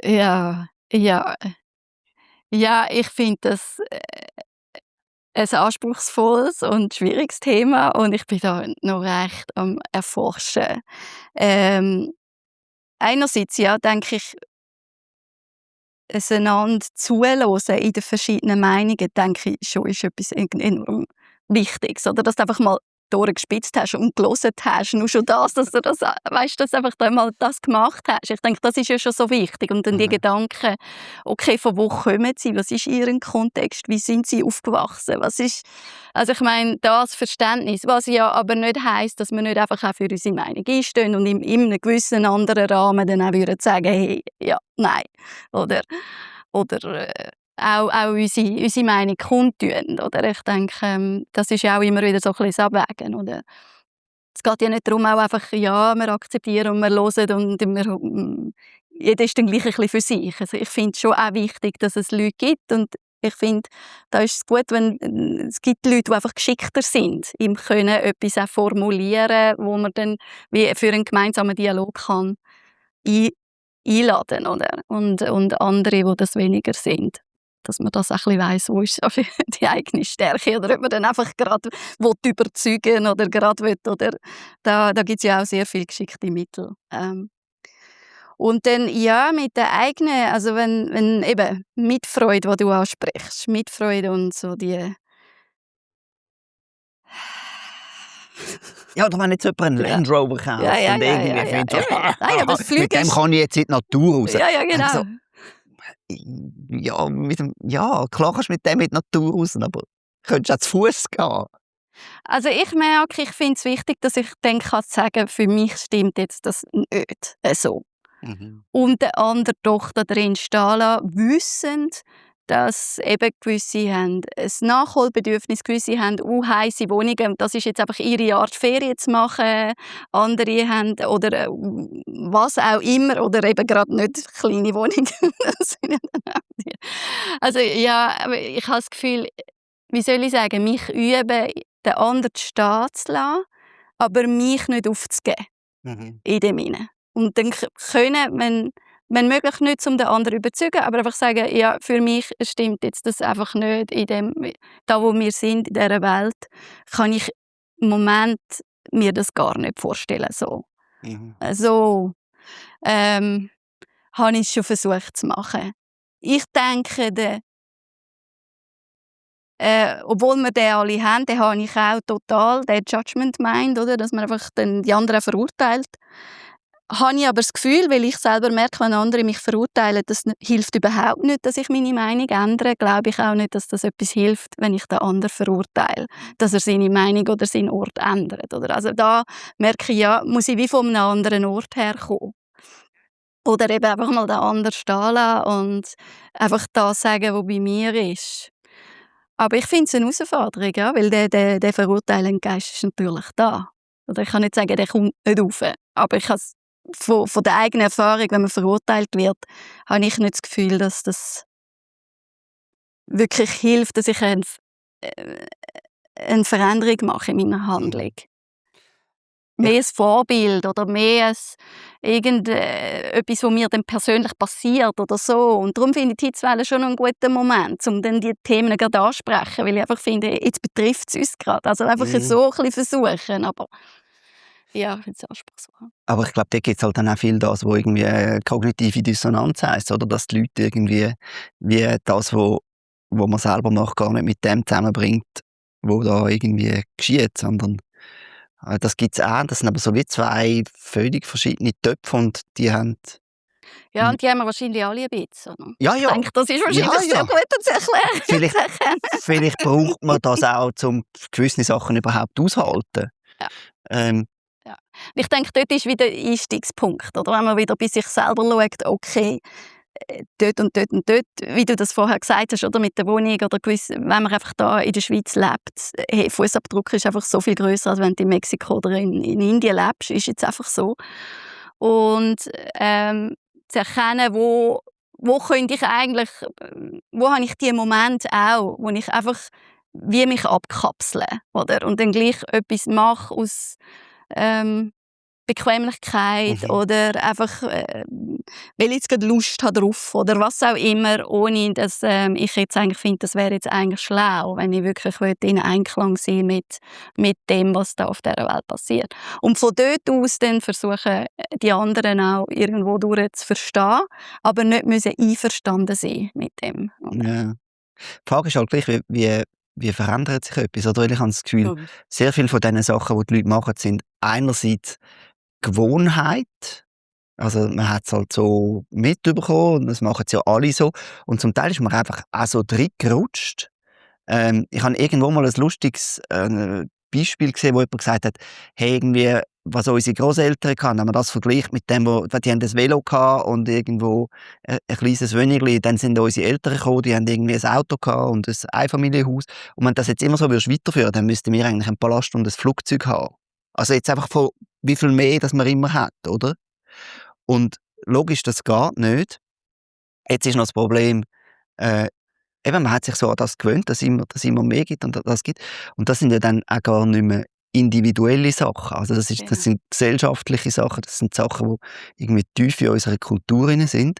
Ja, ja. Ja, ich finde das ein anspruchsvolles und schwieriges Thema und ich bin da noch recht am Erforschen. Ähm, Einerseits, ja, denke ich, es einander zuhören in den verschiedenen Meinungen, denke ich schon, ist etwas enorm Wichtiges. Oder dass du einfach mal durchgespitzt hast und gelesen hast. Nur schon das, dass du das, weißt, dass du einfach einmal das gemacht hast. Ich denke, das ist ja schon so wichtig. Und dann die Gedanken, okay, von wo kommen sie? Was ist ihr Kontext? Wie sind sie aufgewachsen? Was ist, also ich meine, das Verständnis, was ja aber nicht heisst, dass wir nicht einfach auch für unsere Meinung einstehen und in einem gewissen anderen Rahmen dann auch würden sagen, hey, ja, nein. Oder auch unsere Meinung kundtun. Oder? Ich denke, das ist ja auch immer wieder so ein bisschen das Abwägen. Oder? Es geht ja nicht darum, auch einfach, ja, wir akzeptieren und wir hören und jeder ist dann gleich ein bisschen für sich. Also ich finde es schon auch wichtig, dass es Leute gibt und ich finde, da ist es gut, wenn es gibt Leute, die einfach geschickter sind, im Können etwas auch formulieren, wo man dann wie für einen gemeinsamen Dialog kann einladen, oder? Und andere, die das weniger sind. Dass man das auch ein bisschen weiss, wo ist die eigene Stärke oder ob man dann einfach gerade überzeugen oder gerade will, oder da gibt es ja auch sehr viele geschickte Mittel. Und dann, ja, mit der eigenen, also wenn eben Mitfreude, die du ansprichst, Mitfreude und so die... Ja, oder wenn jetzt jemand einen Land Rover kauft und irgendwie findet, Nein, aber das mit dem kann ich jetzt in die Natur raus. Ja, genau. So, ja, klar kannst du mit dem in die Natur raus, aber könntest auch zu Fuß gehen. Also ich merke, ich finde es wichtig, dass ich dann kann sagen, für mich stimmt jetzt das nicht so. Und den anderen doch da drin stehen lassen, wissend, dass eben gewisse haben ein Nachholbedürfnis, gewisse haben heisse Wohnungen. Das ist jetzt einfach ihre Art, Ferien zu machen. Andere haben, oder was auch immer, oder eben gerade nicht kleine Wohnungen. Also ja, aber ich habe das Gefühl, wie soll ich sagen, mich üben, den anderen stehen zu lassen, aber mich nicht aufzugeben in dem Sinne. Und dann können, wenn möglich, nicht um den anderen überzeugen, aber einfach sagen, ja, für mich stimmt jetzt das einfach nicht in dem, da wo wir sind, in dieser Welt, kann ich im Moment mir das gar nicht vorstellen. So. Also, habe ich es schon versucht zu machen. Ich denke, obwohl wir den alle haben, den habe ich auch total, den Judgment Mind, oder? Dass man einfach dann die anderen verurteilt. Habe ich aber das Gefühl, weil ich selber merke, wenn andere mich verurteilen, das hilft überhaupt nicht, dass ich meine Meinung ändere. Glaube ich auch nicht, dass das etwas hilft, wenn ich den anderen verurteile, dass er seine Meinung oder seinen Ort ändert. Oder? Also da merke ich, ja, muss ich wie von einem anderen Ort herkommen. Oder eben einfach mal den anderen stehen lassen und einfach das sagen, was bei mir ist. Aber ich finde es eine Herausforderung, ja, weil der verurteilende Geist ist natürlich da. Oder ich kann nicht sagen, der kommt nicht rauf. Aber ich habe von der eigenen Erfahrung, wenn man verurteilt wird, habe ich nicht das Gefühl, dass das wirklich hilft, dass ich eine Veränderung mache in meiner Handlung. Mehr ein Vorbild oder mehr etwas, was mir dann persönlich passiert oder so. Und darum finde ich die Hitzwelle schon einen guten Moment, um dann die Themen gerade anzusprechen, weil ich einfach finde, jetzt betrifft es uns gerade. Also einfach so ein bisschen versuchen, aber ja, ich finde es anspruchsvoll. Aber ich glaube, da gibt es halt dann auch viel das, was irgendwie kognitive Dissonanz heisst, oder? Dass die Leute irgendwie wie das, wo man selber noch gar nicht mit dem zusammenbringt, wo da irgendwie geschieht, sondern das gibt es auch. Das sind aber so wie zwei völlig verschiedene Töpfe und die haben Ja, und die haben wir wahrscheinlich alle ein bisschen. Oder? Ja, ja. Ich denke, das ist wahrscheinlich sehr gut zu erklären. Vielleicht braucht man das auch, um gewisse Sachen überhaupt auszuhalten. Ja. Ähm, Ja. Ich denke, dort ist wieder der Einstiegspunkt. Oder? Wenn man wieder bei sich selber schaut, okay, dort und dort und dort, wie du das vorher gesagt hast, oder mit der Wohnung oder wenn man einfach da in der Schweiz lebt, hey, Fußabdruck ist einfach so viel größer, als wenn du in Mexiko oder in Indien lebst, ist jetzt einfach so. Und zu erkennen, wo könnte ich eigentlich, wo habe ich die Momente auch, wo ich einfach wie mich abkapsle, oder? Und dann gleich etwas mache aus Bequemlichkeit oder einfach, weil ich jetzt gerade Lust habe drauf oder was auch immer, ohne dass ich jetzt eigentlich finde, das wäre jetzt eigentlich schlau, wenn ich wirklich in Einklang sein mit dem, was da auf dieser Welt passiert. Und von dort aus dann versuchen, die anderen auch irgendwo durch zu verstehen, aber nicht müssen einverstanden sein mit dem. ja. Die Frage ist halt gleich, wie verändert sich etwas? Oder? Weil ich habe das Gefühl, sehr viele von diesen Sachen, die die Leute machen, sind einerseits Gewohnheit. Also man hat es halt so mitbekommen und das machen sie ja alle so. Und zum Teil ist man einfach auch so drin gerutscht. Ich habe irgendwo mal ein lustiges Beispiel gesehen, wo jemand gesagt hat, hey, irgendwie, was unsere Großeltern hatten, wenn man das vergleicht mit dem, die haben das Velo gehabt und irgendwo ein kleines Wönigli, dann sind unsere Eltern gekommen, die haben irgendwie ein Auto gehabt und ein Einfamilienhaus. Und wenn du das jetzt immer so weiterführen würdest, dann müssten wir eigentlich einen Palast und ein Flugzeug haben. Also jetzt einfach von wie viel mehr, das man immer hat, oder? Und logisch, das geht nicht. Jetzt ist noch das Problem, eben, man hat sich so an das gewöhnt, dass es immer mehr gibt und das gibt. Und das sind ja dann auch gar nicht mehr individuelle Sachen. Also das sind gesellschaftliche Sachen, das sind Sachen, die irgendwie tief in unserer Kultur drin sind.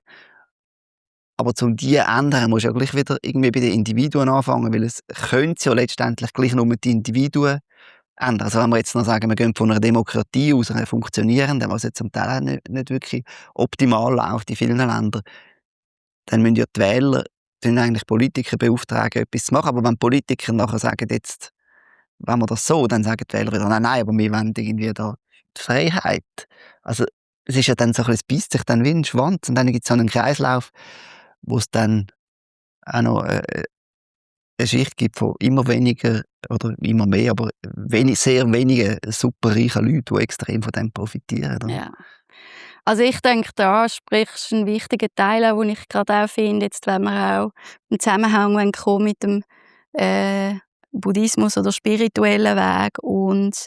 Aber um die zu ändern, musst du ja gleich wieder irgendwie bei den Individuen anfangen, weil es könnte ja letztendlich gleich nur mit den Individuen ändern. Also wenn wir jetzt noch sagen, wir gehen von einer Demokratie aus, einer funktionierenden, was jetzt zum Teil auch nicht wirklich optimal läuft in vielen Ländern, dann müssen ja die Wähler eigentlich Politiker beauftragen, etwas zu machen. Aber wenn Politiker nachher sagen, jetzt wollen wir das so, dann sagen die Wähler wieder, nein, aber wir wollen irgendwie da die Freiheit. Also es ist ja dann so ein bisschen, es beißt sich dann wie ein Schwanz und dann gibt es so einen Kreislauf, wo es dann auch noch eine Schicht gibt von immer weniger oder immer mehr, aber sehr wenigen superreichen Leuten, die extrem von dem profitieren. Oder? Ja. Also ich denke, da sprichst du einen wichtigen Teil an, den ich gerade auch finde, jetzt wenn wir auch einen Zusammenhang kommen mit dem Buddhismus oder spirituellen Weg und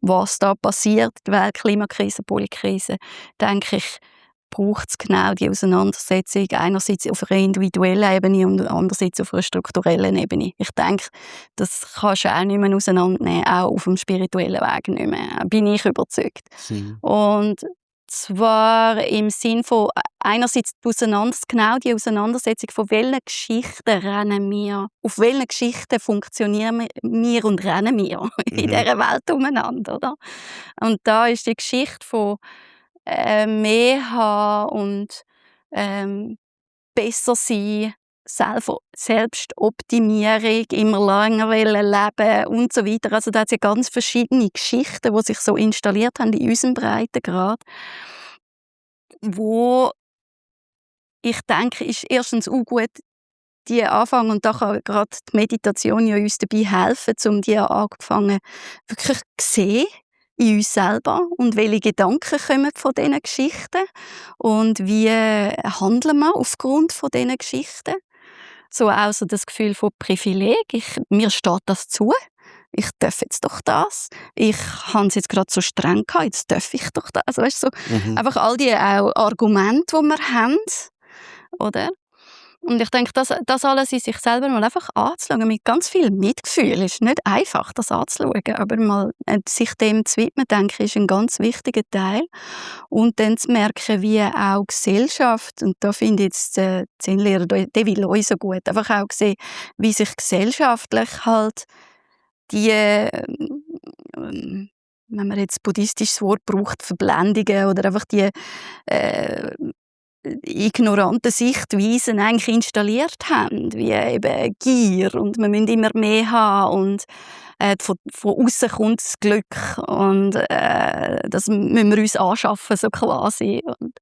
was da passiert, die Weltklimakrise, Polykrise, denke ich, braucht es genau die Auseinandersetzung, einerseits auf einer individuellen Ebene und andererseits auf einer strukturellen Ebene. Ich denke, das kannst du auch nicht mehr auseinandernehmen, auch auf dem spirituellen Weg nicht mehr, bin ich überzeugt. Und zwar im Sinn von einerseits die Auseinandersetzung von welchen Geschichten rennen wir, auf welchen Geschichten funktionieren wir und rennen wir in dieser Welt umeinander, oder? Und da ist die Geschichte von mehr haben und besser sein, Selbstoptimierung, immer länger leben und so weiter. Also da hat es ja ganz verschiedene Geschichten, die sich so installiert haben in unserem Breitengrad, wo ich denke, ist erstens auch gut, die anfangen, und da kann gerade die Meditation ja uns dabei helfen, um die angefangen wirklich zu sehen in uns selber und welche Gedanken kommen von diesen Geschichten und wie handeln wir aufgrund von diesen Geschichten. So auch so das Gefühl von Privileg, mir steht das zu, ich darf jetzt doch das, ich habe es jetzt gerade so streng gehabt, jetzt darf ich doch das. Also, weißt du, so einfach all die auch Argumente, die wir haben, oder? Und ich denke, das alles in sich selber mal einfach anzuschauen, mit ganz viel Mitgefühl. Es ist nicht einfach, das anzuschauen, aber mal sich dem zu widmen, denke ich, ist ein ganz wichtiger Teil. Und dann zu merken, wie auch Gesellschaft, und da finde ich jetzt den Zen-Lehrer David Loy so gut, einfach auch sehen, wie sich gesellschaftlich halt die, wenn man jetzt buddhistisches Wort braucht, Verblendungen oder einfach die ignorante Sichtweisen eigentlich installiert haben, wie eben Gier und wir müssen immer mehr haben und von außen kommt das Glück und das müssen wir uns anschaffen, so quasi. Und,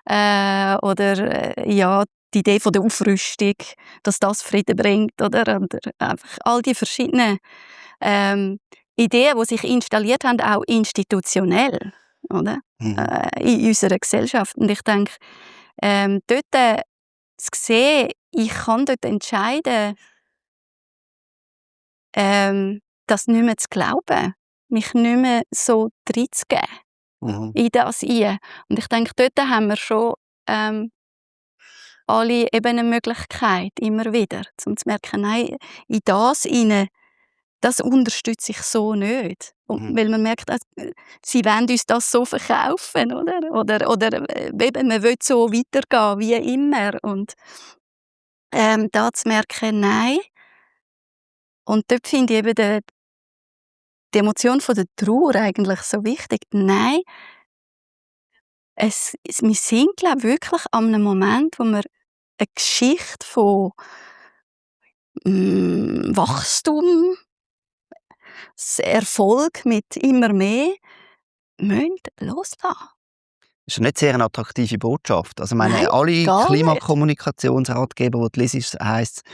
ja, die Idee von der Aufrüstung, dass das Frieden bringt, oder? Und einfach all die verschiedenen Ideen, die sich installiert haben, auch institutionell, oder? In unserer Gesellschaft. Und ich denke, dort zu sehen, ich kann dort entscheiden, das nicht mehr zu glauben, mich nicht mehr so reinzugeben in das hinein. Und ich denke, dort haben wir schon alle eben eine Möglichkeit, immer wieder, um zu merken, nein, in das hinein, das unterstütze ich so nicht. Und weil man merkt, sie wollen uns das so verkaufen, oder? Oder eben, man will so weitergehen wie immer. Und da zu merken, nein. Und dort finde ich eben die Emotion von der Trauer eigentlich so wichtig. Nein, wir sind, glaube ich, wirklich an einem Moment, wo wir eine Geschichte von Wachstum, Erfolg mit immer mehr, müssen loslassen. Das ist ja nicht sehr eine attraktive Botschaft. Also, Nein, alle gar nicht. Klimakommunikationsratgeber, die du liest, heisst, du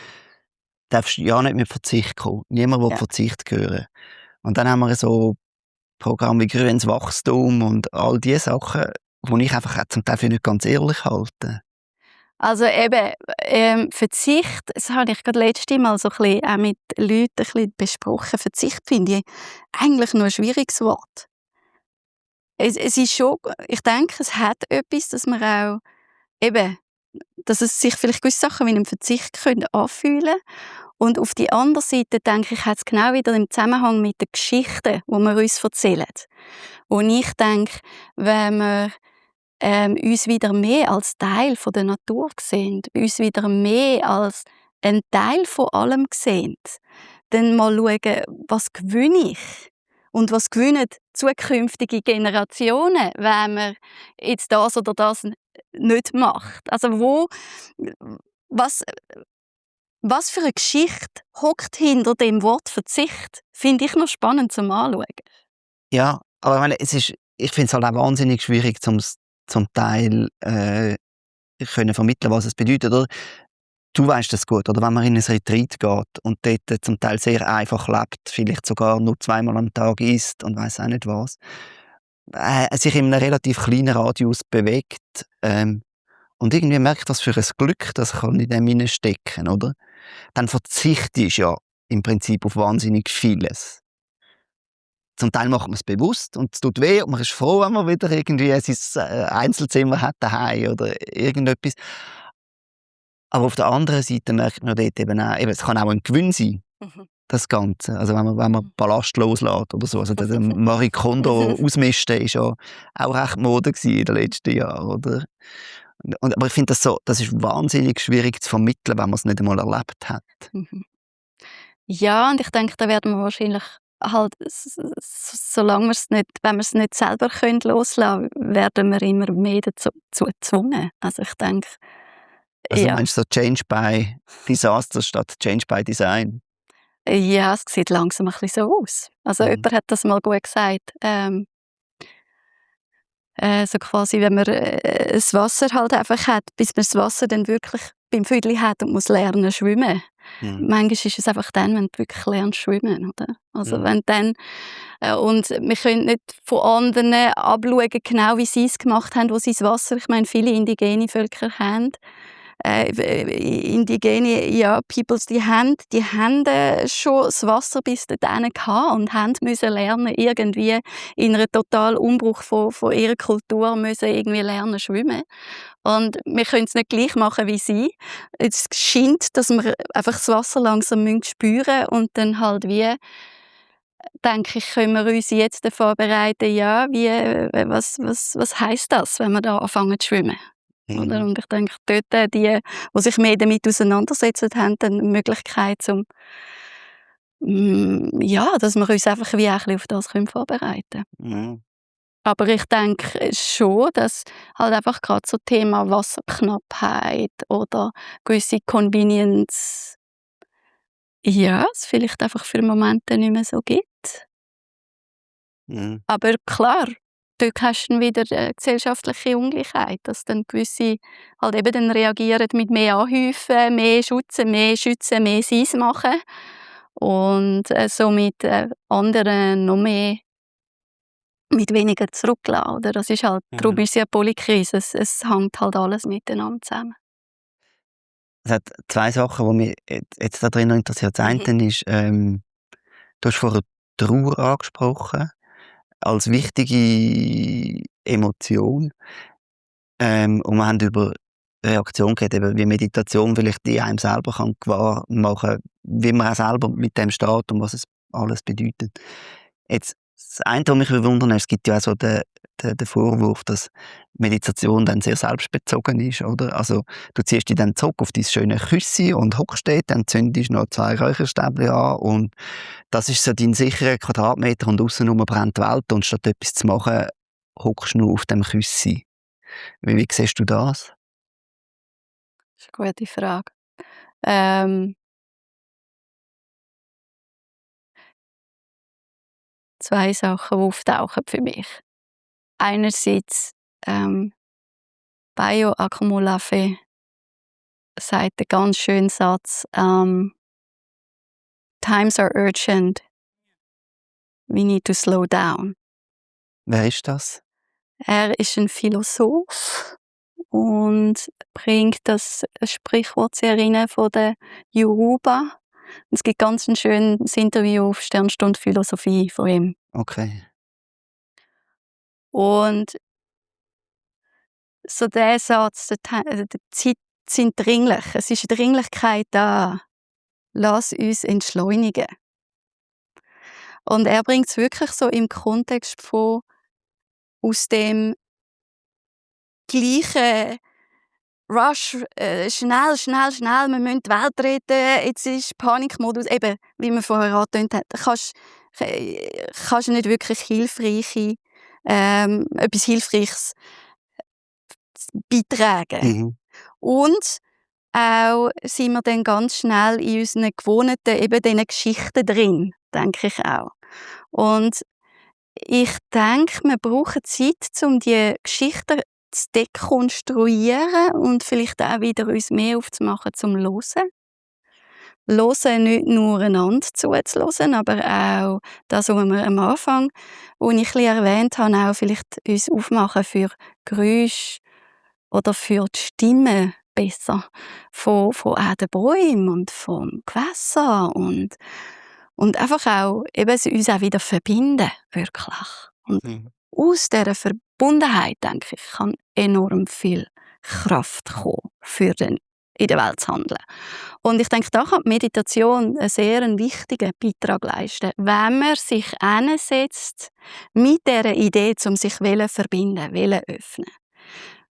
darfst ja nicht mit Verzicht kommen. Niemand will Ja. Verzicht hören. Und dann haben wir so Programme wie grünes Wachstum und all diese Sachen, die ich einfach auch zum Teil für nicht ganz ehrlich halte. Also eben, Verzicht, das habe ich gerade letztes Mal so ein bisschen auch mit Leuten ein bisschen besprochen. Verzicht finde ich eigentlich nur ein schwieriges Wort. Es ist schon, ich denke, es hat etwas, dass man auch eben, dass es sich vielleicht gewisse Sachen wie einem Verzicht können anfühlen. Und auf die andere Seite, denke ich, hat es genau wieder im Zusammenhang mit den Geschichten, die wir uns erzählen. Und ich denke, wenn wir uns wieder mehr als Teil von der Natur sehen, uns wieder mehr als ein Teil von allem sehen, dann mal schauen, was gewinne ich und was gewinnen zukünftige Generationen, wenn man jetzt das oder das nicht macht. Also was, was für eine Geschichte hockt hinter dem Wort Verzicht, finde ich noch spannend zum Anschauen. Ja, aber ich meine, ich finde es halt auch wahnsinnig schwierig, zum Teil können vermitteln, was es bedeutet. Oder? Du weißt das gut, oder wenn man in ein Retreat geht und dort zum Teil sehr einfach lebt, vielleicht sogar nur 2-mal am Tag isst und weiss auch nicht was, sich in einem relativ kleinen Radius bewegt und irgendwie merkt, was für ein Glück das kann in dem stecken, oder? Dann verzichtest du ja im Prinzip auf wahnsinnig vieles. Zum Teil macht man es bewusst und es tut weh und man ist froh, wenn man wieder irgendwie sein Einzelzimmer hat daheim oder irgendetwas. Aber auf der anderen Seite merkt man dort eben auch, es kann auch ein Gewinn sein, das Ganze. Also wenn man Ballast loslässt oder so. Also der Marie Kondo ausmisten ist ja auch recht Mode in den letzten Jahren, oder? Aber ich finde das ist wahnsinnig schwierig zu vermitteln, wenn man es nicht einmal erlebt hat. Ja, und ich denke, da werden wir wahrscheinlich halt, solange wir es nicht, wenn wir es nicht selber können loslassen können, werden wir immer mehr dazu gezwungen. Also ich denke, Also ja. meinst du so Change by Disaster statt Change by Design? Ja, es sieht langsam ein bisschen so aus. Also jemand hat das mal gut gesagt, so quasi, wenn man das Wasser halt einfach hat, bis man das Wasser dann wirklich beim Füdli hat und muss lernen schwimmen. Manchmal ist es einfach dann, wenn du wirklich lernst schwimmen, oder? Also wenn dann und wir können nicht von anderen abschauen, genau wie sie es gemacht haben, wo sie das Wasser, ich meine, viele indigene Völker haben, indigene Peoples, die haben schon das Wasser bis dahin gehabt und haben müssen lernen, irgendwie in einem totalen Umbruch von ihrer Kultur müssen irgendwie lernen schwimmen. Und wir können es nicht gleich machen wie sie. Es scheint, dass wir einfach das Wasser langsam spüren müssen und dann halt wie, denke ich, können wir uns jetzt vorbereiten, ja, was heisst das, wenn wir da anfangen zu schwimmen? Oder? Und ich denke, dort die sich mehr damit auseinandersetzen, haben dann eine Möglichkeit, dass wir uns einfach wie auch ein bisschen auf das vorbereiten können. Aber ich denke schon, dass halt einfach gerade so Thema Wasserknappheit oder gewisse Convenience ja, es vielleicht einfach für Momente nicht mehr so gibt. Mhm. Aber klar, dort hast du dann wieder gesellschaftliche Ungleichheit, dass dann gewisse halt eben dann reagieren mit mehr Anhäufen, mehr schützen, mehr sei's machen und somit anderen noch mehr mit weniger zurücklassen, oder? Das ist halt, darum Mhm. ist es ja Polykrise, es hängt halt alles miteinander zusammen. Es hat 2 Sachen, die mich jetzt da drin noch interessieren. Das eine ist, du hast vorher Trauer angesprochen als wichtige Emotion. Und wir haben über Reaktion geredet, eben wie Meditation vielleicht die einem selber kann gewahr machen, wie man auch selber mit dem steht und was es alles bedeutet. Jetzt, das eine, was mich wundern, es gibt ja auch so den Vorwurf, dass Meditation dann sehr selbstbezogen ist, oder? Also, du ziehst dich dann zurück auf dein schöne Küssi und hockst dort, dann zündest noch 2 Räucherstäbchen an und das ist so dein sicherer Quadratmeter und außenrum brennt die Welt und statt etwas zu machen, hockst du nur auf dem Küssi. Wie siehst du das? Das ist eine gute Frage. Ähm, 2 Sachen, die auftauchen für mich. Einerseits, Bayo Akomolafe sagt einen ganz schönen Satz, „Times are urgent, we need to slow down." Wer ist das? Er ist ein Philosoph und bringt das Sprichwort sehr rein von der Yoruba. Es gibt ganz ein schönes Interview auf Sternstunde Philosophie von ihm. Okay. Und so der Satz, die Zeit sind dringlich. Es ist eine Dringlichkeit da. Lass uns entschleunigen. Und er bringt es wirklich so im Kontext von aus dem gleichen Rush, schnell, schnell, schnell, wir müssen die Welt retten, jetzt ist Panikmodus, eben, wie wir vorher angetönt haben, kannst du nicht wirklich etwas Hilfreiches beitragen. Mhm. Und auch sind wir dann ganz schnell in unseren gewohnten, eben diesen Geschichten drin, denke ich auch. Und ich denke, wir brauchen Zeit, um die Geschichten zu dekonstruieren und vielleicht auch wieder uns mehr aufzumachen zum Hören. Hören, nicht nur einander zuzuhören, aber auch das, was wir am Anfang, wo ich ein bisschen erwähnt habe, auch vielleicht uns aufmachen für Geräusche oder für die Stimme besser von auch den Bäumen und vom Gewässer und einfach auch eben uns auch wieder verbinden, wirklich. Und Mhm. aus dieser Verbundenheit, denke ich, kann enorm viel Kraft kommen, für in der Welt zu handeln. Und ich denke, da kann die Meditation einen sehr wichtigen Beitrag leisten, wenn man sich hinsetzt mit dieser Idee, um sich verbinden, öffnen.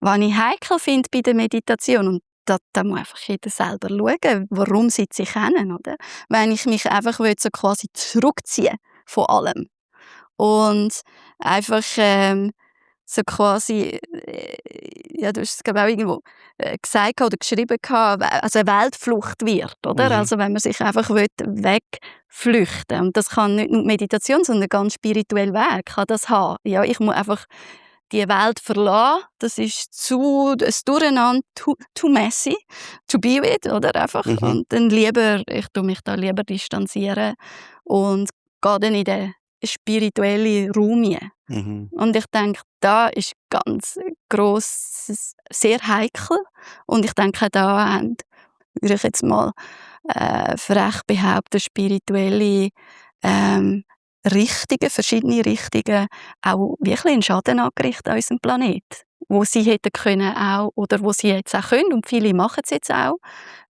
Was ich heikel finde bei der Meditation, und da muss einfach jeder selber schauen, warum sitze ich hin, oder? Wenn ich mich einfach so quasi zurückziehen von allem und einfach so quasi, ja, du hast es glaube ich auch irgendwo gesagt oder geschrieben gehabt, also eine Weltflucht wird, oder? Mhm. Also wenn man sich einfach wegflüchten, und das kann nicht nur Meditation, sondern ganz spirituell Weg kann das haben. Ja, ich muss einfach die Welt verlassen, das ist zu ein Durcheinander, too messy to be with, oder einfach. Mhm. Und dann ich tue mich da lieber distanzieren und gehe dann in den spirituellen Raum hinein. Mhm. Und ich denke, da ist ganz gross, sehr heikel. Und ich denke, da würde ich jetzt mal frech behaupten, spirituelle Richtungen, verschiedene Richtungen, auch wirklich einen Schaden angerichtet an unserem Planeten. Wo sie hätten können auch, oder wo sie jetzt auch können, und viele machen es jetzt auch,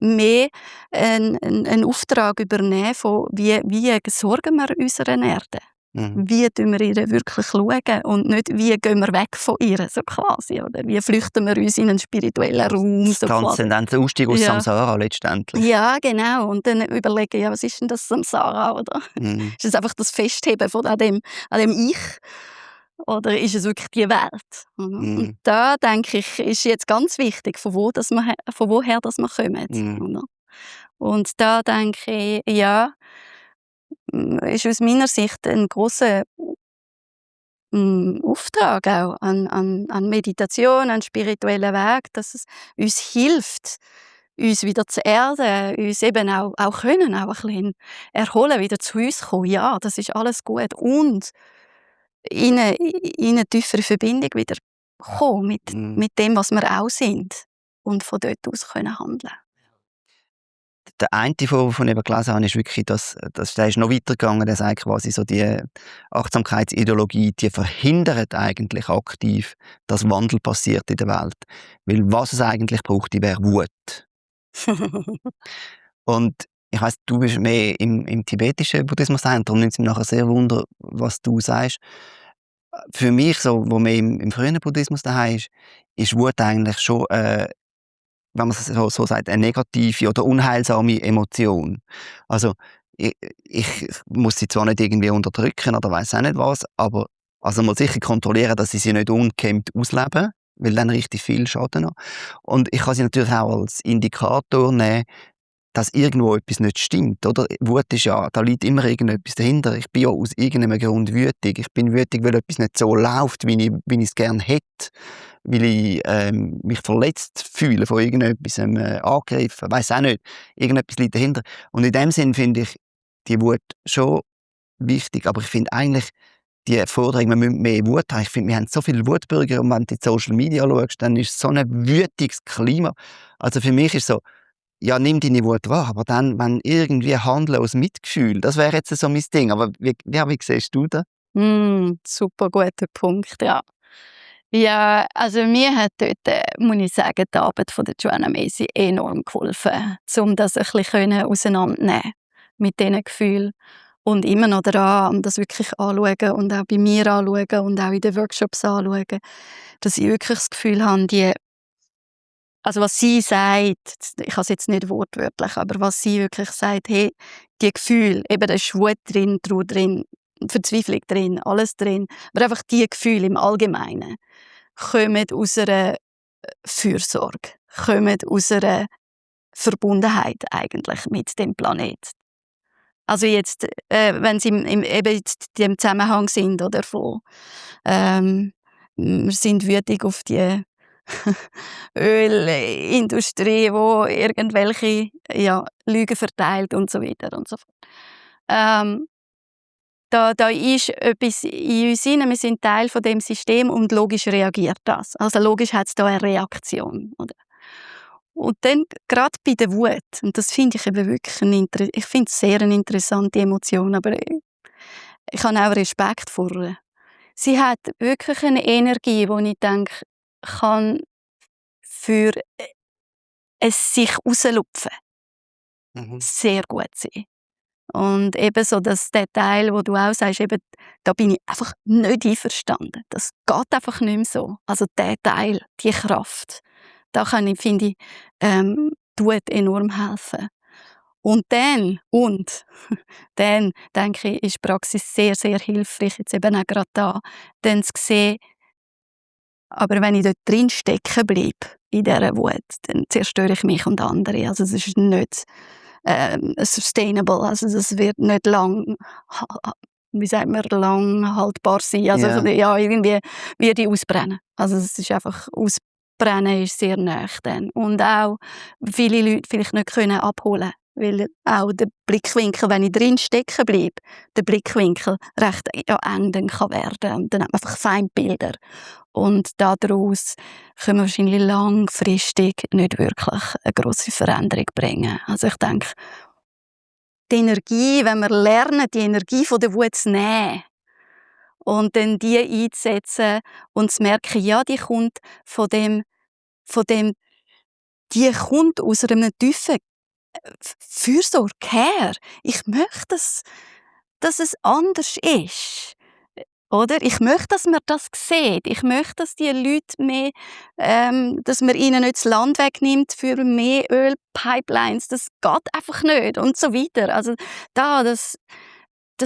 mehr einen Auftrag übernehmen von wie sorgen wir unserer Erde. Mhm. Wie schauen wir ihr wirklich und nicht, wie gehen wir weg von ihr, so quasi, oder wie flüchten wir uns in einen spirituellen Raum, so quasi. Transzendenter Ausstieg aus Ja. Samsara letztendlich. Ja, genau. Und dann überlegen, ja, was ist denn das Samsara, oder? Mhm. Ist es einfach das Festheben von an dem Ich? Oder ist es wirklich die Welt? Oder? Und Mhm. da denke ich, ist jetzt ganz wichtig, von woher das wir kommen. Mhm. Oder? Und da denke ich, ja, ist aus meiner Sicht ein grosser Auftrag auch an Meditation, an spirituellen Weg, dass es uns hilft, uns wieder zu erden, uns eben auch können, auch ein bisschen erholen, wieder zu uns kommen. Ja, das ist alles gut. Und in eine tiefere Verbindung wieder kommen mit dem, was wir auch sind. Und von dort aus können handeln. Der eine Vorwurf, den ich eben gelesen habe, ist wirklich, der ist noch weitergegangen. Der sagt quasi so, die Achtsamkeitsideologie, die verhindert eigentlich aktiv, dass Wandel passiert in der Welt. Weil was es eigentlich braucht, die wäre Wut. Und ich weiss, du bist mehr im tibetischen Buddhismus daheim, darum nimmt es mich nachher sehr wunder, was du sagst. Für mich, so, wo mehr im frühen Buddhismus daheim ist Wut eigentlich schon wenn man es so sagt, eine negative oder unheilsame Emotion. Also ich muss sie zwar nicht irgendwie unterdrücken oder weiss auch nicht was, aber also mal sicher kontrollieren, dass ich sie nicht ungehemmt ausleben, weil dann richtig viel Schaden noch. Und ich kann sie natürlich auch als Indikator nehmen, dass irgendwo etwas nicht stimmt, oder? Wut ist ja, da liegt immer irgendetwas dahinter. Ich bin ja aus irgendeinem Grund wütig. Ich bin wütig, weil etwas nicht so läuft, wie ich es gerne hätte. Weil ich mich verletzt fühle von irgendetwas, angegriffen. Weiss auch nicht. Irgendetwas liegt dahinter. Und in dem Sinn finde ich die Wut schon wichtig. Aber ich finde eigentlich, die Forderung, wir müssen mehr Wut haben. Ich finde, wir haben so viele Wutbürger und wenn du in die Social Media schaust, dann ist es so ein wütiges Klima. Also für mich ist so, ja, nimm deine Wut wahr, aber dann, wenn irgendwie handeln aus Mitgefühl, das wäre jetzt so mein Ding. Aber wie siehst du das? Super guter Punkt, ja. Ja, also mir hat dort, muss ich sagen, die Arbeit von der Joanna Macy enorm geholfen, um das ein bisschen auseinanderzunehmen mit diesen Gefühlen. Und immer noch daran, um das wirklich anzuschauen und auch bei mir anzuschauen und auch in den Workshops anzuschauen, dass ich wirklich das Gefühl habe, also was sie sagt, ich habe es jetzt nicht wortwörtlich, aber was sie wirklich sagt, hey, die Gefühle, eben da ist Wut drin, Trauer drin, Verzweiflung drin, alles drin, aber einfach die Gefühle im Allgemeinen kommen aus einer Fürsorge, kommen aus einer Verbundenheit eigentlich mit dem Planet. Also jetzt, wenn sie eben in dem Zusammenhang sind, oder von wir sind wütig auf die Ölindustrie, wo irgendwelche Lügen verteilt und so weiter und so fort. Da ist etwas in uns hinein, wir sind Teil von dem System und logisch reagiert das. Also logisch hat es da eine Reaktion. Oder? Und dann gerade bei der Wut, und das finde ich eben wirklich ich finde es sehr eine interessante Emotion, aber ich habe auch Respekt vor ihr. Sie hat wirklich eine Energie, die ich denke, kann für es sich rauslupfen sehr gut sein. Und eben so, dass der Teil, wo du auch sagst, eben, da bin ich einfach nicht einverstanden. Das geht einfach nicht mehr so. Also der Teil, die Kraft, da finde ich, tut enorm helfen. Und dann denke ich, ist Praxis sehr, sehr hilfreich, jetzt eben auch gerade da, dann zu sehen, aber wenn ich dort drin stecken bleibe, in dieser Wut, dann zerstöre ich mich und andere. Also es ist nicht sustainable, also es wird nicht lang, wie sagt man, lang haltbar sein. Also irgendwie wird ich ausbrennen. Also es ist einfach, ausbrennen ist sehr nahe dann. Und auch viele Leute vielleicht nicht können abholen, weil auch der Blickwinkel, wenn ich drin stecken bleibe, der Blickwinkel recht eng dann kann werden. Und dann hat man einfach Feindbilder. Und daraus können wir wahrscheinlich langfristig nicht wirklich eine grosse Veränderung bringen. Also ich denke, die Energie, wenn wir lernen, die Energie von der Wut zu nehmen und dann die einzusetzen und zu merken, ja, die kommt die kommt aus einer tiefen Fürsorge her. Ich möchte, dass es anders ist. Oder? Ich möchte, dass man das sieht. Ich möchte, dass die Leute mehr, dass man ihnen nicht das Land wegnimmt für mehr Ölpipelines. Das geht einfach nicht. Und so weiter. Also das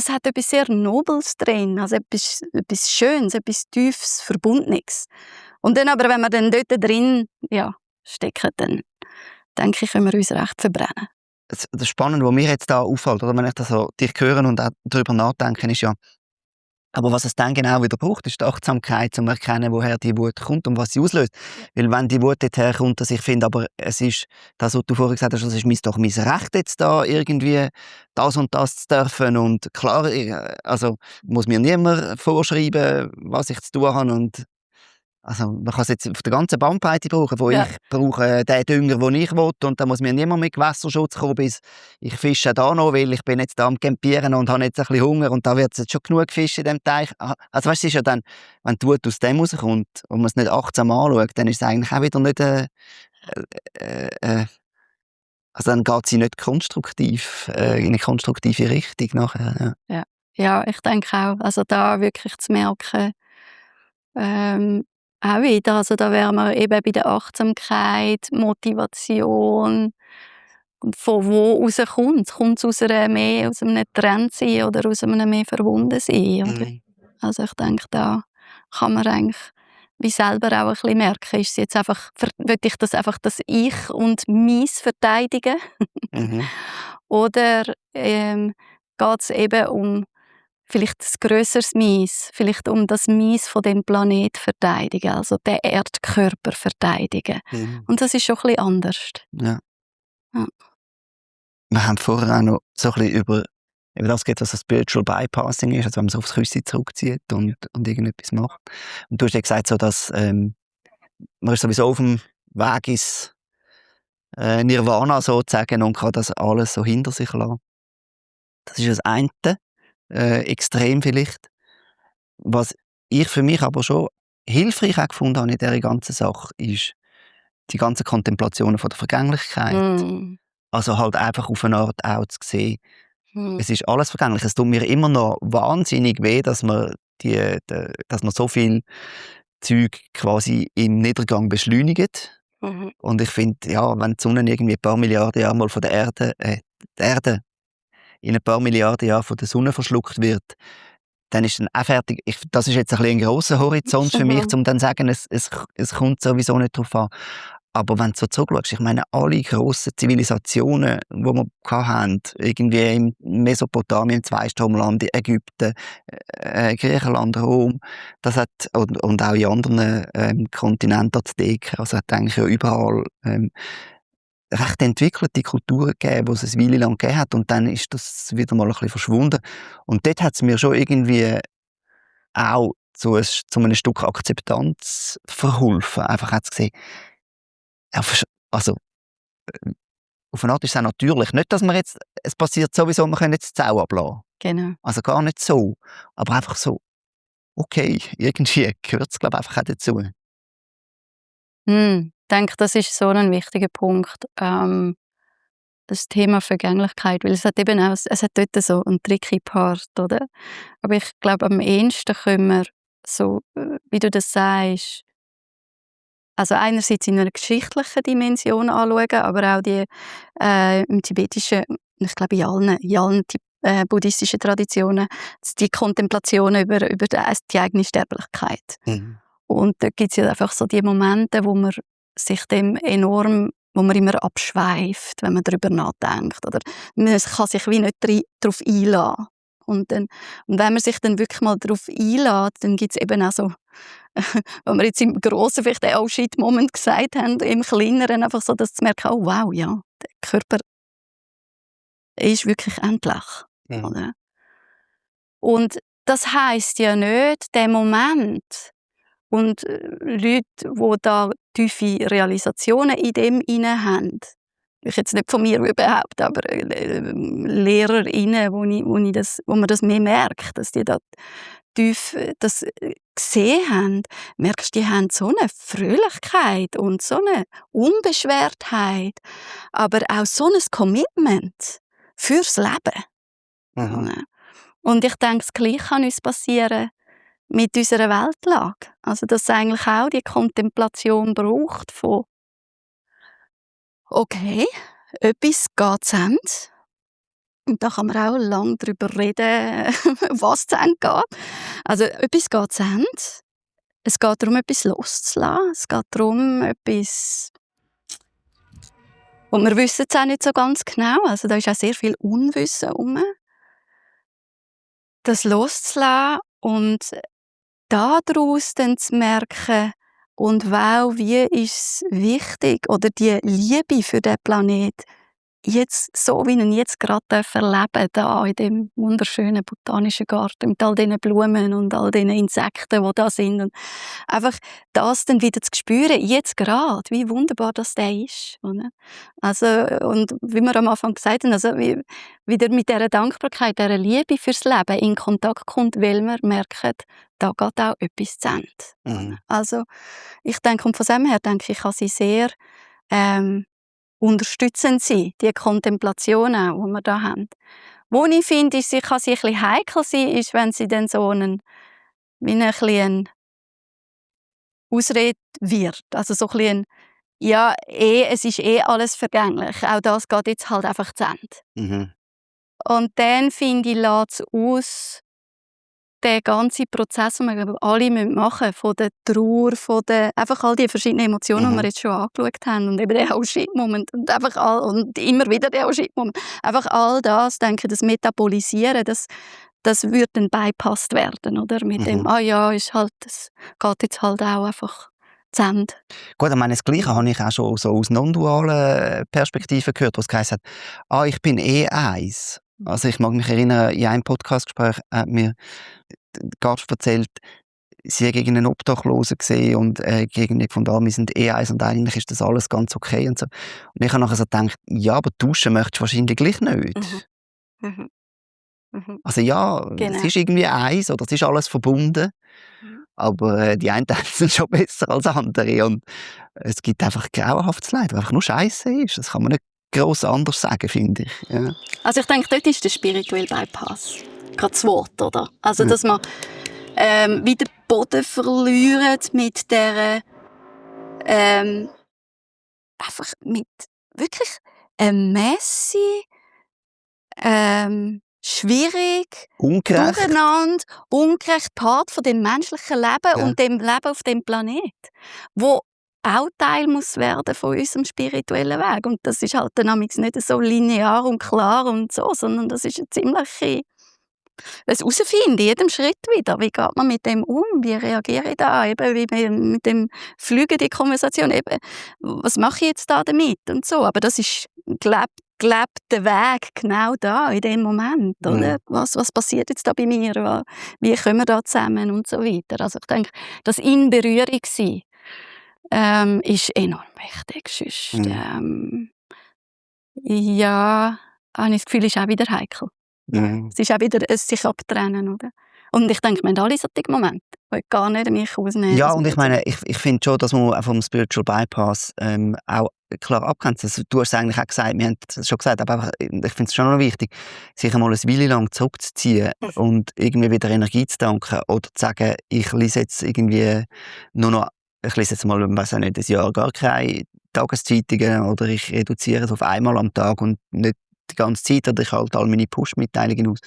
hat etwas sehr Nobles drin. Also etwas Schönes, etwas Tiefes, Verbundenes. Und dann aber, wenn man dann dort drin stecken, dann denke ich, können wir uns recht verbrennen. Das Spannende, was mir jetzt da auffällt, oder wenn ich das so dich höre und auch darüber nachdenke, ist ja, aber was es dann genau wieder braucht, ist die Achtsamkeit, um zu erkennen, woher die Wut kommt und was sie auslöst. Weil wenn die Wut dort herkommt, dass ich finde, aber es ist, das, was du vorher gesagt hast, das ist doch mein Recht jetzt da, irgendwie das und das zu dürfen. Und klar, also muss mir niemand vorschreiben, was ich zu tun habe. Und also man kann es jetzt auf der ganzen Bandbreite brauchen, wo Ja. ich brauche den Dünger, den ich will, und da muss mir niemand mit Gewässerschutz kommen, bis ich fische da noch, weil ich bin jetzt da am Campieren und habe jetzt ein bisschen Hunger und da wird es jetzt schon genug Fisch in dem Teich. Also weißt du, es ist ja dann, wenn die Wut aus dem rauskommt und man es nicht achtsam anschaut, dann ist es eigentlich auch wieder nicht also dann geht sie nicht konstruktiv, in eine konstruktive Richtung nachher. Ja. Ja, ich denke auch, also da wirklich zu merken, auch wieder, also da wären wir eben bei der Achtsamkeit, Motivation, und von wo raus kommt es? Kommt es aus einem Trennsein oder aus einem mehr Verwundensein, oder? Mhm. Also ich denke, da kann man eigentlich wie selber auch ein bisschen merken, ist es jetzt einfach, will ich das einfach das Ich und Meins verteidigen? Mhm. Oder geht es eben um vielleicht ein grösseres Meins, vielleicht um das Meins von dem Planet verteidigen, also den Erdkörper verteidigen. Mhm. Und das ist schon ein bisschen anders. Ja. Ja. Wir haben vorher auch noch so ein bisschen über das geht, was das Spiritual Bypassing ist, also wenn man sich aufs Küsschen zurückzieht und irgendetwas macht. Und du hast ja gesagt, so, dass man ist sowieso auf dem Weg ins Nirvana sozusagen und kann das alles so hinter sich lassen. Das ist das eine, extrem vielleicht. Was ich für mich aber schon hilfreich auch gefunden habe in dieser ganzen Sache, ist die ganzen Kontemplationen von der Vergänglichkeit. Mm. Also halt einfach auf eine Art auch zu sehen, Mm. es ist alles vergänglich. Es tut mir immer noch wahnsinnig weh, dass man so viel Zeug quasi im Niedergang beschleunigt. Mhm. Und ich finde, ja, wenn die Sonne irgendwie ein paar Milliarden Jahre mal von der Erde, die Erde in ein paar Milliarden Jahren von der Sonne verschluckt wird, dann ist dann auch fertig. Das ist jetzt ein bisschen ein grosser Horizont für mich, um dann zu sagen, es kommt sowieso nicht drauf an. Aber wenn du so zurückschaust, ich meine, alle grossen Zivilisationen, die wir hatten, irgendwie in Mesopotamien, im Zweistromland, Ägypten, Griechenland, Rom, das hat, und auch in anderen Kontinenten, also hat eigentlich ja überall recht entwickelte Kulturen gegeben, die es eine Weile lang gegeben hat, und dann ist das wieder mal ein bisschen verschwunden. Und dort hat es mir schon irgendwie auch zu einem Stück Akzeptanz verholfen. Einfach hat es gesehen, ja, also auf eine Art ist es auch natürlich. Nicht, dass man jetzt, es passiert sowieso, wir können jetzt die Sau ablassen. Genau. Also gar nicht so. Aber einfach so, okay, irgendwie gehört es, glaube ich, einfach auch dazu. Ich denke, das ist so ein wichtiger Punkt. Das Thema Vergänglichkeit, weil es hat eben auch, es hat dort so einen tricky Part, oder? Aber ich glaube, am ehesten können wir so, wie du das sagst, also einerseits in einer geschichtlichen Dimension anschauen, aber auch die im tibetischen, ich glaube in allen buddhistischen Traditionen, die Kontemplation über die eigene Sterblichkeit. Mhm. Und da gibt es ja einfach so die Momente, wo man sich dem enorm, wo man immer abschweift, wenn man darüber nachdenkt. Oder man kann sich wie nicht darauf einlassen. Und wenn man sich dann wirklich mal darauf einlässt, dann gibt es eben auch so, wenn wir jetzt im Grossen vielleicht den Oh-Shit-Moment gesagt haben, im Kleineren einfach so, dass zu merken, oh wow, ja, der Körper ist wirklich endlich. Mhm. Oder? Und das heisst ja nicht, der Moment, und Leute, die da tiefe Realisationen in dem inne haben, ich jetzt nicht von mir überhaupt, aber LehrerInnen, wo man das mehr merkt, dass die da tief das gesehen haben, merkst du, die haben so eine Fröhlichkeit und so eine Unbeschwertheit, aber auch so ein Commitment fürs Leben. Mhm. Und ich denke, das Gleiche kann uns passieren mit unserer Weltlage. Also, dass es eigentlich auch die Kontemplation braucht von «Okay, etwas geht zu Ende.» Und da kann man auch lange darüber reden, was zu Ende geht. Also, etwas geht zu Ende. Es geht darum, etwas loszulassen. Es geht darum, etwas Und wir wissen es auch nicht so ganz genau. Also da ist auch sehr viel Unwissen herum. Das loszulassen und daraus dann zu merken, und wow, wie ist es wichtig, oder die Liebe für den Planet, jetzt, so wie ich ihn jetzt gerade erleben da in dem wunderschönen botanischen Garten mit all diesen Blumen und all diesen Insekten, die da sind. Und einfach das dann wieder zu spüren, jetzt gerade, wie wunderbar das der ist. Oder? Also, und wie wir am Anfang gesagt haben, also wie wieder mit dieser Dankbarkeit, dieser Liebe fürs Leben in Kontakt kommt, weil wir merken, da geht auch etwas zu Ende. Mhm. Also ich denke, und von dem her denke ich, kann sie sehr unterstützend sein, die Kontemplation auch, die wir da haben. Wo ich finde, sie kann sie ein bisschen heikel sein, ist, wenn sie dann so wie ein bisschen Ausrede wird. Also so ein bisschen, ja, es ist alles vergänglich. Auch das geht jetzt halt einfach zu Ende. Mhm. Und dann, finde ich, lässt es aus, der ganze Prozess, den wir alle machen müssen, von der Trauer, einfach all die verschiedenen Emotionen, die wir jetzt schon angeschaut haben, und eben der Oh-Shit-Moment und und immer wieder der Oh-Shit-Moment. Einfach all das, denke ich, das Metabolisieren, das würde dann bypasst werden, oder? Mit dem, ist halt, das geht jetzt halt auch einfach zu Ende. Gut, ich meine, das Gleiche habe ich auch schon so aus non-dualen Perspektiven gehört, wo es geheißen hat, ich bin eins. Also ich mag mich erinnern, in einem Podcastgespräch hat mir der Gast erzählt, sie hat gegen einen Obdachlosen gesehen und gegen wir sind eins und eigentlich ist das alles ganz okay und so. Und ich habe nachher so gedacht, ja, aber duschen möchtest du wahrscheinlich gleich nicht. Mhm. Mhm. Also ja, Genau. es ist irgendwie eins oder es ist alles verbunden, aber die einen sind schon besser als andere und es gibt einfach grauenhaftes Leid, das einfach nur Scheiße ist. Das kann man nicht gross anders sagen, finde ich. Ja. Also ich denke, dort ist der spirituelle Bypass gerade das Wort, oder? Also dass man wieder Boden verliert mit dieser einfach mit wirklich messy, schwierig, Ungerecht. durcheinander, ungerecht Part von dem menschlichen Leben und dem Leben auf dem Planet, wo auch Teil muss werden von unserem spirituellen Weg. Und das ist halt dann nicht so linear und klar und so, sondern das ist eine ziemliche das herausfinden, in jedem Schritt wieder. Wie geht man mit dem um? Wie reagiere ich da? Eben, wie mit dem Flügen, die Konversation. Eben, was mache ich jetzt da damit? Und so. Aber das ist gelebter Weg genau da, in dem Moment. Oder? Was passiert jetzt da bei mir? Wie kommen wir da zusammen? Und so weiter. Also ich denke, das in Berührung sein ist enorm wichtig. Sonst, ja, habe ich das Gefühl, ist auch wieder heikel. Es ist auch wieder ein sich abtrennen, oder? Und ich denke, wir haben alle solche Momente. Ich will gar nicht mich ausnehmen. Ja, und ich meine, ich finde schon, dass man auch vom Spiritual Bypass auch klar abgrenzt. Also, du hast es eigentlich auch gesagt, wir haben es schon gesagt, aber einfach, ich finde es schon noch wichtig, sich einmal eine Weile lang zurückzuziehen und irgendwie wieder Energie zu tanken oder zu sagen, ich lese jetzt irgendwie nur noch, ich lese jetzt mal, weiß auch nicht, ein Jahr gar keine Tageszeitungen oder ich reduziere es auf einmal am Tag und nicht die ganze Zeit oder ich halte all meine Push-Mitteilungen aus.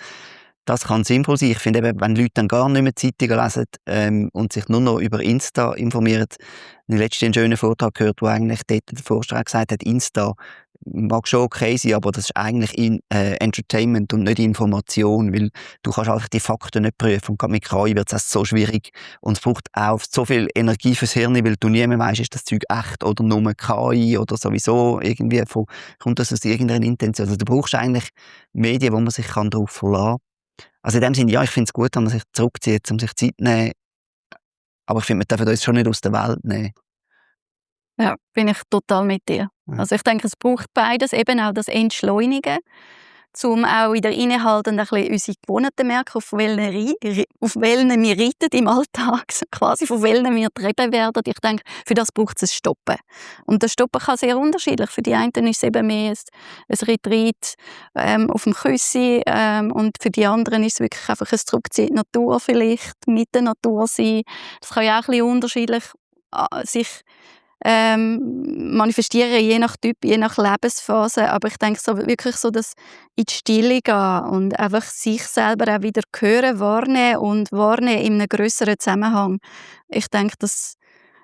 Das kann sinnvoll sein. Ich finde eben, wenn Leute dann gar nicht mehr Zeitungen lesen und sich nur noch über Insta informieren, ich habe letztens einen schönen Vortrag gehört, wo eigentlich dort der Vorsteher gesagt hat, Insta mag schon okay sein, aber das ist eigentlich Entertainment und nicht Information, weil du kannst einfach die Fakten nicht prüfen. Und gerade mit KI wird es so schwierig und es braucht auch so viel Energie fürs Hirn, weil du nie mehr weißt, ist das Zeug echt oder nur KI oder sowieso irgendwie kommt das aus irgendeiner Intention. Also du brauchst eigentlich Medien, wo man sich darauf verlassen kann. Also in dem Sinne, ja, ich finde es gut, wenn man sich zurückzieht, um sich Zeit zu nehmen, aber ich finde, wir dürfen uns schon nicht aus der Welt nehmen. Ja, bin ich total mit dir. Ja. Also ich denke, es braucht beides, eben auch das Entschleunigen, um auch wieder innehaltend ein bisschen unsere Gewohnheiten merken, auf welchen wir reiten im Alltag, quasi von welchen wir getrieben werden. Ich denke, für das braucht es ein Stoppen. Und das Stoppen kann sehr unterschiedlich. Für die einen ist es eben mehr ein Retreat auf dem Küssi und für die anderen ist es wirklich einfach ein Zurückziehen in die Natur vielleicht, mit der Natur sein. Das kann ja auch ein bisschen unterschiedlich sich manifestieren, je nach Typ, je nach Lebensphase. Aber ich denke so, wirklich so, dass in die Stille gehen und einfach sich selber auch wieder hören, wahrnehmen in einem grösseren Zusammenhang. Ich denke, das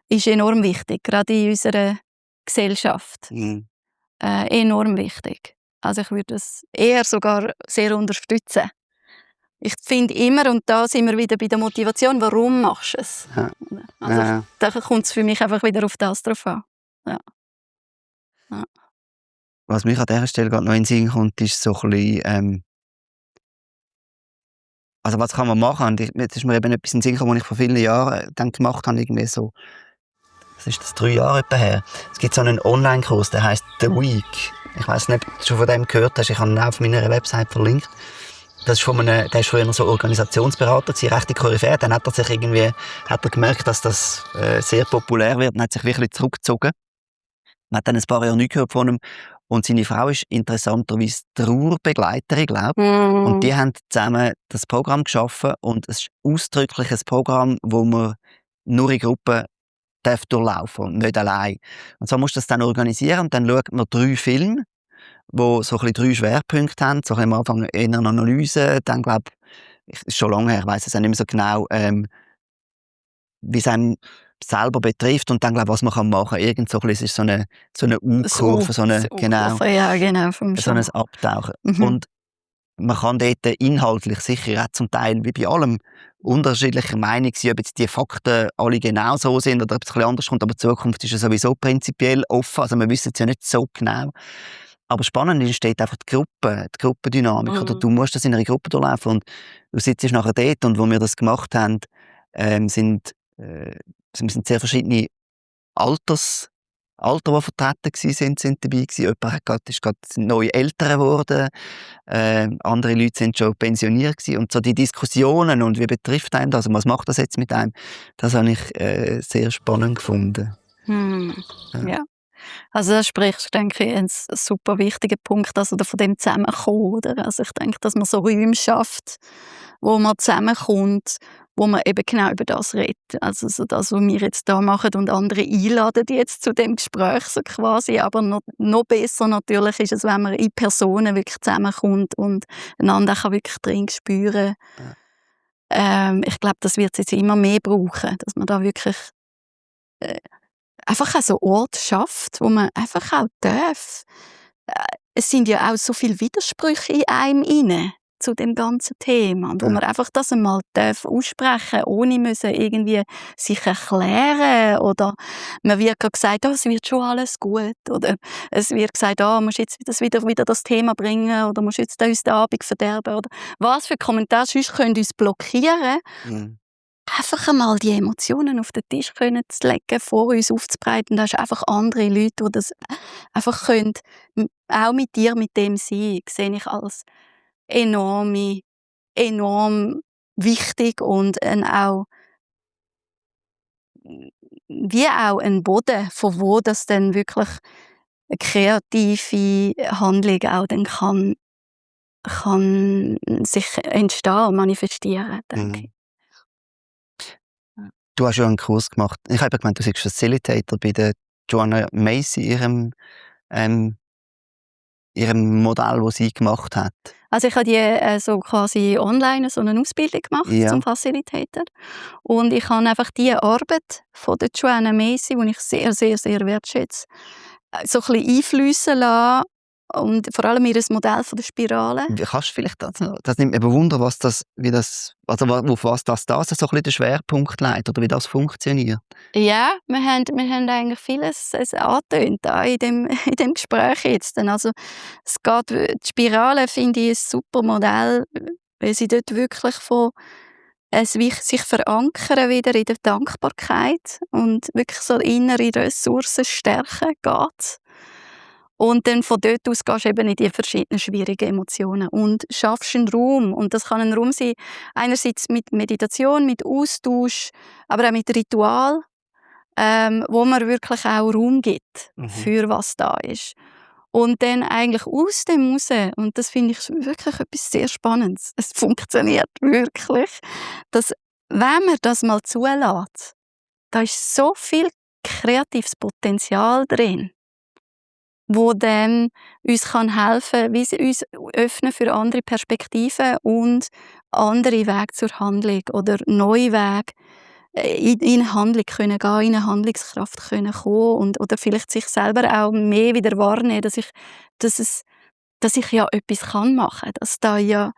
ist enorm wichtig, gerade in unserer Gesellschaft. enorm wichtig. Also ich würde es eher sogar sehr unterstützen. Ich finde immer, und da sind wir wieder bei der Motivation, warum machst du es? Ja. Also da kommt es für mich einfach wieder auf das drauf an. Ja. Ja. Was mich an dieser Stelle gerade noch in den Sinn kommt, ist so ein bisschen, also was kann man machen? Und jetzt ist mir eben etwas in den Sinn gekommen, was ich vor vielen Jahren dann gemacht habe, irgendwie so, was ist das, 3 Jahre etwa her. Es gibt so einen Online-Kurs, der heißt The Week. Ich weiss nicht, ob du schon von dem gehört hast, ich habe ihn auch auf meiner Website verlinkt. Das ist der ist früher so Organisationsberater, rechte Koryphäe. Dann hat er gemerkt, dass das sehr populär wird und hat sich wirklich zurückgezogen. Man hat dann ein paar Jahre nichts gehört von ihm. Und seine Frau ist interessanterweise Trauerbegleiterin, glaube ich. Und die haben zusammen das Programm geschaffen. Und es ist ausdrücklich ein Programm, wo man nur in Gruppen durchlaufen und nicht allein. Und so musst du das dann organisieren. Und dann schaut man 3 Filme, die so ein bisschen 3 Schwerpunkte haben. So am Anfang eher eine Analyse, dann glaube ich, ist schon lange her, ich weiss es auch nicht mehr so genau, wie es einem selber betrifft und dann glaube was man machen kann. Irgend so ein bisschen, es ist so eine U-Kurve, genau, ja, genau, vom so ein Abtauchen. Mhm. Und man kann dort inhaltlich sicher auch zum Teil, wie bei allem, unterschiedlicher Meinung sein, ob jetzt die Fakten alle genau so sind oder ob es ein bisschen anders kommt. Aber die Zukunft ist ja sowieso prinzipiell offen, also wir wissen es ja nicht so genau. Aber spannend ist dort einfach die Gruppendynamik. Oder du musst das in einer Gruppe durchlaufen und du sitzt nachher dort und wo wir das gemacht haben, sind sehr verschiedene Alter, die vertreten sind dabei gewesen. Jemand ist gerade neu älter geworden, andere Leute sind schon pensioniert gewesen. Und so die Diskussionen und wie betrifft einen das und was macht das jetzt mit einem, das habe ich sehr spannend gefunden. Ja. Also da sprichst du, denke ich, einen super wichtigen Punkt, also von dem Zusammenkommen, oder? Also ich denke, dass man so Räume schafft, wo man zusammenkommt, wo man eben genau über das redet. Also so das, was wir jetzt da machen und andere einladen jetzt zu dem Gespräch so quasi. Aber noch besser natürlich ist es, wenn man in Personen wirklich zusammenkommt und einander kann wirklich drin spüren. Ich glaube, das wird es jetzt immer mehr brauchen, dass man da wirklich einfach auch so Orte schafft, wo man einfach auch darf. Es sind ja auch so viele Widersprüche in einem inne zu dem ganzen Thema, wo man einfach das einmal darf aussprechen, ohne müssen irgendwie sich erklären oder man wird gerade gesagt, es wird schon alles gut oder es wird gesagt, musst jetzt wieder das Thema bringen oder musst jetzt uns den Abend verderben oder was für Kommentare sonst können uns blockieren. Einfach einmal die Emotionen auf den Tisch können zu legen, vor uns aufzubreiten. Da hast einfach andere Leute, die das einfach können, auch mit dir, mit dem sein, sehe ich als enorm wichtig und auch wie auch ein Boden, von wo das dann wirklich eine kreative Handlung auch dann kann sich entstehen, manifestieren, denke ich. Du hast ja einen Kurs gemacht. Ich habe gemeint, du bist Facilitator bei der Joanna Macy, ihrem Modell, das sie gemacht hat. Also ich habe die so quasi online so eine Ausbildung gemacht zum Facilitator. Und ich habe einfach die Arbeit von der Joanna Macy, die ich sehr, sehr, sehr wertschätze, so ein bisschen einfliessen lassen. Und vor allem ihr Modell von der Spirale. Kannst du vielleicht das nimmt mich Wunder, auf was das so ein bisschen den Schwerpunkt legt oder wie das funktioniert? Ja, wir haben eigentlich vieles angetönt in dem Gespräch jetzt. Also die Spirale finde ich ein super Modell, weil sie dort wirklich von sich verankern wieder in der Dankbarkeit und wirklich so innere Ressourcen stärken geht. Und dann von dort aus gehst du eben in die verschiedenen schwierigen Emotionen und schaffst einen Raum. Und das kann ein Raum sein, einerseits mit Meditation, mit Austausch, aber auch mit Ritual, wo man wirklich auch Raum gibt für was da ist. Und dann eigentlich aus dem raus, und das finde ich wirklich etwas sehr Spannendes, es funktioniert wirklich, dass, wenn man das mal zulässt, da ist so viel kreatives Potenzial drin, wo dann uns helfen kann, wie sie uns öffnen für andere Perspektiven und andere Wege zur Handlung oder neue Wege, in Handlung können gehen, in eine Handlungskraft können kommen oder vielleicht sich selber auch mehr wieder wahrnehmen, dass ich ja etwas kann machen, dass da ja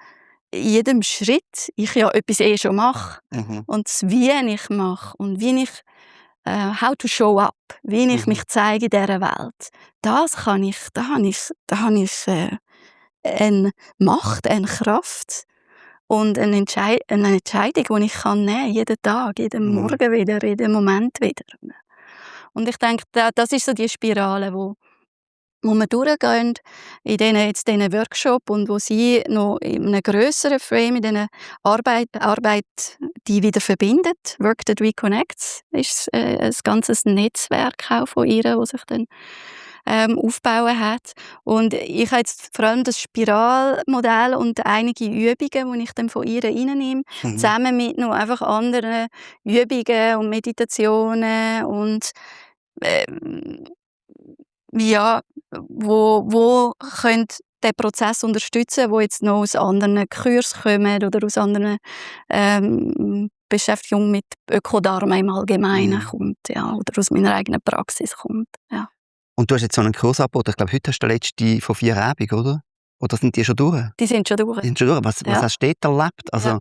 in jedem Schritt ich ja etwas schon mache und das wie ich mache und wie ich how to show up, wie ich mich zeige in dieser Welt, da habe ich eine Macht, eine Kraft und eine Entscheidung, die ich kann nehmen, jeden Tag, jeden Morgen wieder, jeden Moment wieder. Und ich denke, das ist so die Spirale, wo wir durchgehen in diesen Workshop und wo sie noch in einem grösseren Frame, in dieser Arbeit, die wieder verbindet. Work that reconnects ist ein ganzes Netzwerk auch von ihr, das sich dann aufbauen hat. Und ich habe jetzt vor allem das Spiralmodell und einige Übungen, die ich dann von ihr reinnehme, zusammen mit noch einfach anderen Übungen und Meditationen und ja, wo könnt den Prozess unterstützen, wo jetzt noch aus anderen Kursen kommen oder aus anderen Beschäftigungen mit Ökodharma im Allgemeinen kommt, ja, oder aus meiner eigenen Praxis kommt, ja. Und du hast jetzt so einen Kurs angeboten. Ich glaube, heute hast du den letzten von 4 Abenden, oder? Oder sind die schon durch? Die sind schon durch. Was hast du dort erlebt? Also,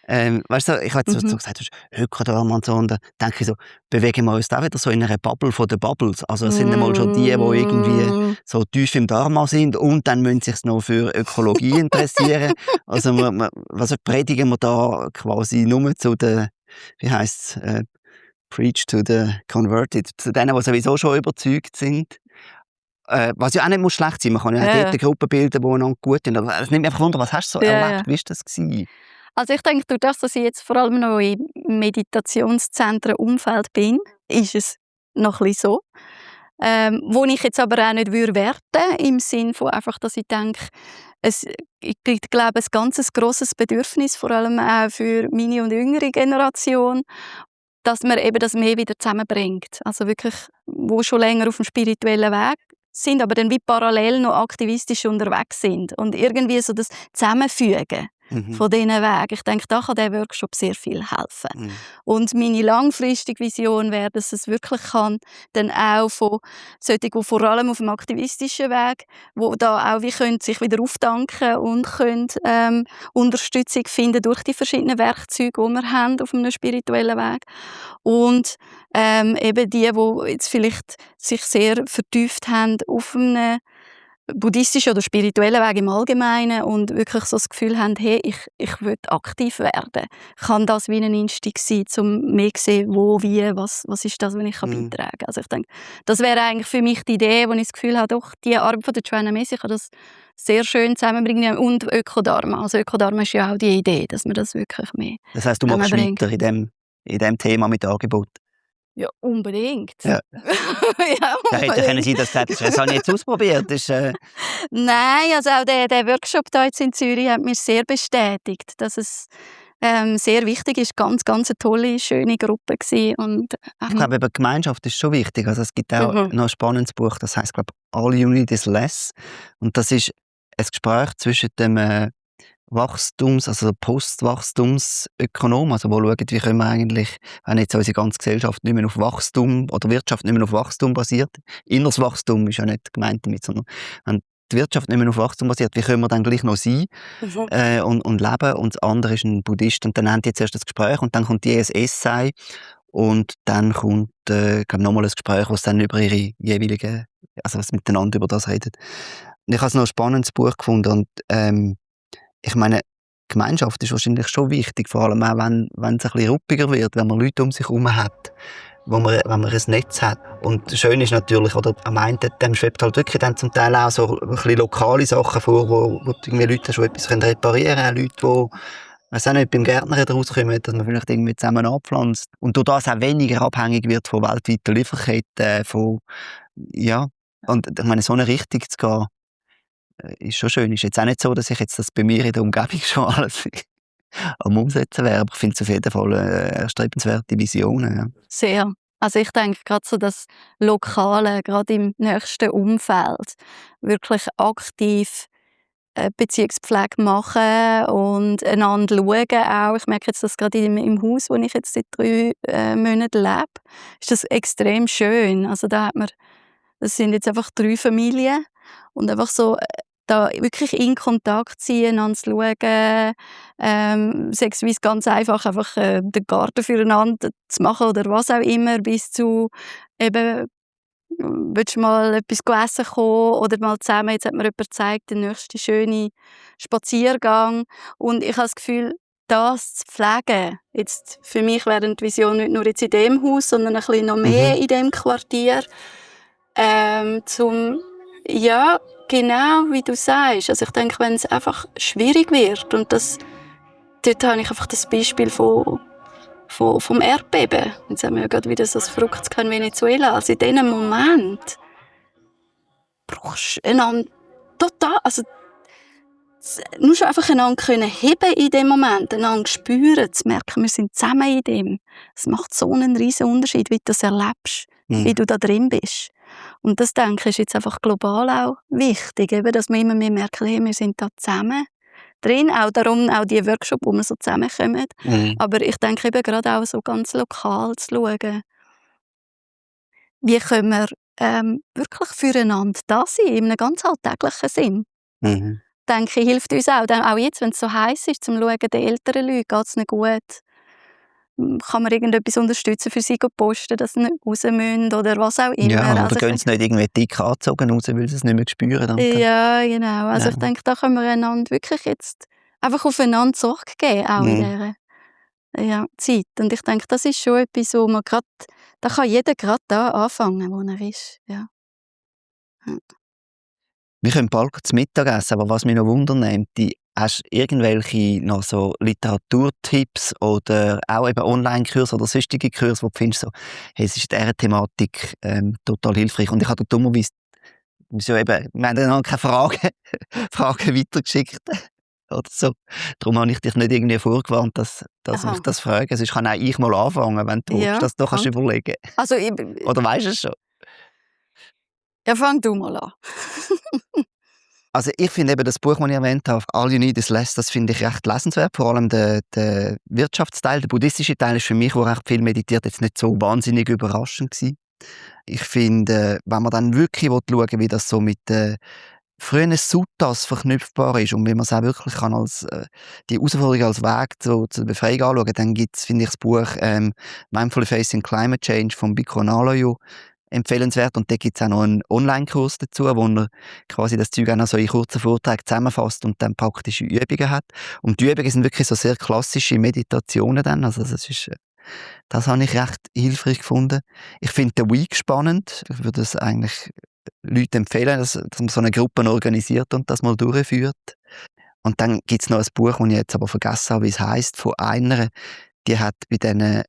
weißt du, ich habe jetzt so gesagt, Ökodharma und so, und dann denke ich so, bewegen wir uns da wieder so in einer Bubble von den Bubbles. Also es sind einmal schon die irgendwie so tief im Dharma sind und dann müssen sich noch für Ökologie interessieren. Also predigen wir da quasi nur zu den, wie heisst es, Preach to the Converted, zu denen, die sowieso schon überzeugt sind. Was ja auch nicht schlecht sein muss. Man kann ja dort Gruppen bilden, die einander gut sind. Aber es nimmt mich einfach wunder, was hast du so erlebt? Wie war das gewesen? Also ich denke, durch das, dass ich jetzt vor allem noch im Meditationszentren-Umfeld bin, ist es noch ein bisschen so. Wo ich jetzt aber auch nicht werten würde, im Sinne von einfach, dass ich denke, ich glaube, ein ganz grosses Bedürfnis, vor allem auch für meine und jüngere Generation, dass man eben das mehr wieder zusammenbringt. Also wirklich, wo schon länger auf dem spirituellen Weg sind, aber dann wie parallel noch aktivistisch unterwegs sind. Und irgendwie so das Zusammenfügen von diesen Wegen. Ich denke, da kann der Workshop sehr viel helfen. Und meine langfristige Vision wäre, dass es wirklich kann, dann auch von solchen, die vor allem auf dem aktivistischen Weg, wo da auch wie können sich wieder auftanken und können Unterstützung finden durch die verschiedenen Werkzeuge, die wir haben auf einem spirituellen Weg. Und eben die jetzt vielleicht sich sehr vertieft haben auf einem buddhistischen oder spirituellen Weg im Allgemeinen und wirklich so das Gefühl haben, hey, ich will aktiv werden. Kann das wie ein Instinkt sein, um mehr zu sehen, wo, wie, was ist das, was ich beitragen kann. Also ich denke, das wäre eigentlich für mich die Idee, wo ich das Gefühl habe, doch, die Arbeit von der Joanna Macy kann das sehr schön zusammenbringen und Ökodharma. Also Ökodharma ist ja auch die Idee, dass man das wirklich mehr Das heisst, du machst weiter in dem Thema mit Angebot? Ja, unbedingt. Ja. Ja, da hätte können Sie das gesagt, das habe ich jetzt ausprobiert. Nein, also auch der Workshop da jetzt in Zürich hat mich sehr bestätigt, dass es sehr wichtig ist. Ganz, ganz eine tolle, schöne Gruppe gewesen. Und, ich glaube, eben Gemeinschaft ist schon wichtig. Also es gibt auch noch ein spannendes Buch, das heisst, glaube ich, All You Need Is Less. Und das ist ein Gespräch zwischen dem also Postwachstumsökonom, also wo schauen, wie können wir eigentlich, wenn jetzt unsere ganze Gesellschaft nicht mehr auf Wachstum oder Wirtschaft nicht mehr auf Wachstum basiert, inneres Wachstum ist ja nicht gemeint damit, sondern wenn die Wirtschaft nicht mehr auf Wachstum basiert, wie können wir dann gleich noch sein und leben? Und das andere ist ein Buddhist und dann haben die zuerst das Gespräch und dann kommt die ein Essay und dann kommt nochmal ein Gespräch, wo sie dann über ihre jeweiligen, also was miteinander über das redet. Und ich habe es noch ein spannendes Buch gefunden und ich meine, Gemeinschaft ist wahrscheinlich schon wichtig, vor allem auch, wenn es ein bisschen ruppiger wird, wenn man Leute um sich herum hat, wenn man ein Netz hat. Und schön ist natürlich, oder am einen, dem schwebt halt wirklich dann zum Teil auch so ein bisschen lokale Sachen vor, wo irgendwie Leute schon etwas reparieren können, Leute, die auch nicht beim Gärtner rauskommen, dass man vielleicht irgendwie zusammen anpflanzt. Und durch das auch weniger abhängig wird von weltweiten Lieferketten, ja. Und ich meine, so eine Richtung zu gehen, ist schon schön. Ist jetzt auch nicht so, dass ich jetzt das bei mir in der Umgebung schon alles am Umsetzen wäre, aber ich finde es auf jeden Fall eine erstrebenswerte Vision. Ja. Sehr. Also ich denke gerade so das Lokale, gerade im nächsten Umfeld, wirklich aktiv Beziehungspflege machen und einander schauen auch. Ich merke jetzt, dass gerade im Haus, wo ich jetzt seit 3 Monaten lebe, ist das extrem schön. Also das sind jetzt einfach 3 Familien und einfach so da wirklich in Kontakt sein, einander zu schauen, sexuell ganz einfach den Garten füreinander zu machen oder was auch immer, bis zu eben willst du mal etwas essen kommen oder mal zusammen, jetzt hat mir jemand gezeigt, den nächsten schönen Spaziergang und ich habe das Gefühl, das zu pflegen, jetzt für mich wäre die Vision nicht nur jetzt in diesem Haus, sondern ein bisschen noch mehr in diesem Quartier, ja, genau wie du sagst, also ich denke, wenn es einfach schwierig wird und dort habe ich einfach das Beispiel vom Erdbeben. Jetzt haben wir ja gerade wieder so ein verrücktes in Venezuela. Also in diesem Moment brauchst du einander total, also nur schon einfach einander können heben in dem Moment, einander spüren, zu merken, wir sind zusammen in dem. Es macht so einen riesen Unterschied, wie du das erlebst, wie du da drin bist. Und das, denke ich, ist jetzt einfach global auch wichtig, eben, dass wir immer mehr merken, hey, wir sind da zusammen drin, auch darum auch die Workshops, wo wir so zusammenkommen. Aber ich denke eben gerade auch so ganz lokal zu schauen, wie können wir wirklich füreinander da sein, in einem ganz alltäglichen Sinn. Denke ich, hilft uns auch. Auch jetzt, wenn es so heiß ist, zum Schauen, den älteren Leuten geht es nicht gut. Kann man irgendetwas unterstützen für sie posten, dass sie nicht raus müssen oder was auch immer. Ja, oder also gehen sie nicht irgendwie dick angezogen raus, weil sie es nicht mehr spüren. Dann. Ja, genau. Also ich denke, da können wir einander wirklich jetzt einfach aufeinander Sorge geben, auch in dieser Zeit. Und ich denke, das ist schon etwas, wo man gerade, da kann jeder gerade da anfangen, wo er ist. Ja. Wir können bald zu Mittag essen, aber was mich noch wundernimmt, hast du irgendwelche noch so Literaturtipps oder auch eben Online-Kurse oder sonstige Kurse, wo du findest, so, hey, es ist in dieser Thematik total hilfreich. Und ich habe dummerweise, wir haben dann keine Fragen weitergeschickt oder so. Darum habe ich dich nicht irgendwie vorgewarnt, dass ich das frage. Sonst kann auch ich mal anfangen, wenn du willst, dass du kannst überlegen. Also, oder weißt du es schon? Ja, fang du mal an. Also ich finde eben das Buch, das ich erwähnt habe, «All You Need Is Less», das finde ich recht lesenswert. Vor allem der Wirtschaftsteil, der buddhistische Teil ist für mich, wo recht viel meditiert, jetzt nicht so wahnsinnig überraschend gewesen. Ich finde, wenn man dann wirklich schauen will, wie das so mit frühen Suttas verknüpfbar ist und wie man es auch wirklich kann als die Herausforderung als Weg zur Befreiung anschauen, dann gibt es, finde ich, das Buch «Mindfully Facing Climate Change» von Bhikkhu Analayo empfehlenswert. Und da gibt es auch noch einen Online-Kurs dazu, wo er quasi das Zeug auch noch so in kurzen Vorträgen zusammenfasst und dann praktische Übungen hat. Und die Übungen sind wirklich so sehr klassische Meditationen dann. Also das habe ich recht hilfreich gefunden. Ich finde den Week spannend. Ich würde es eigentlich Leuten empfehlen, dass man so eine Gruppe organisiert und das mal durchführt. Und dann gibt es noch ein Buch, das ich jetzt aber vergessen habe, wie es heisst, von einer, die hat bei diesen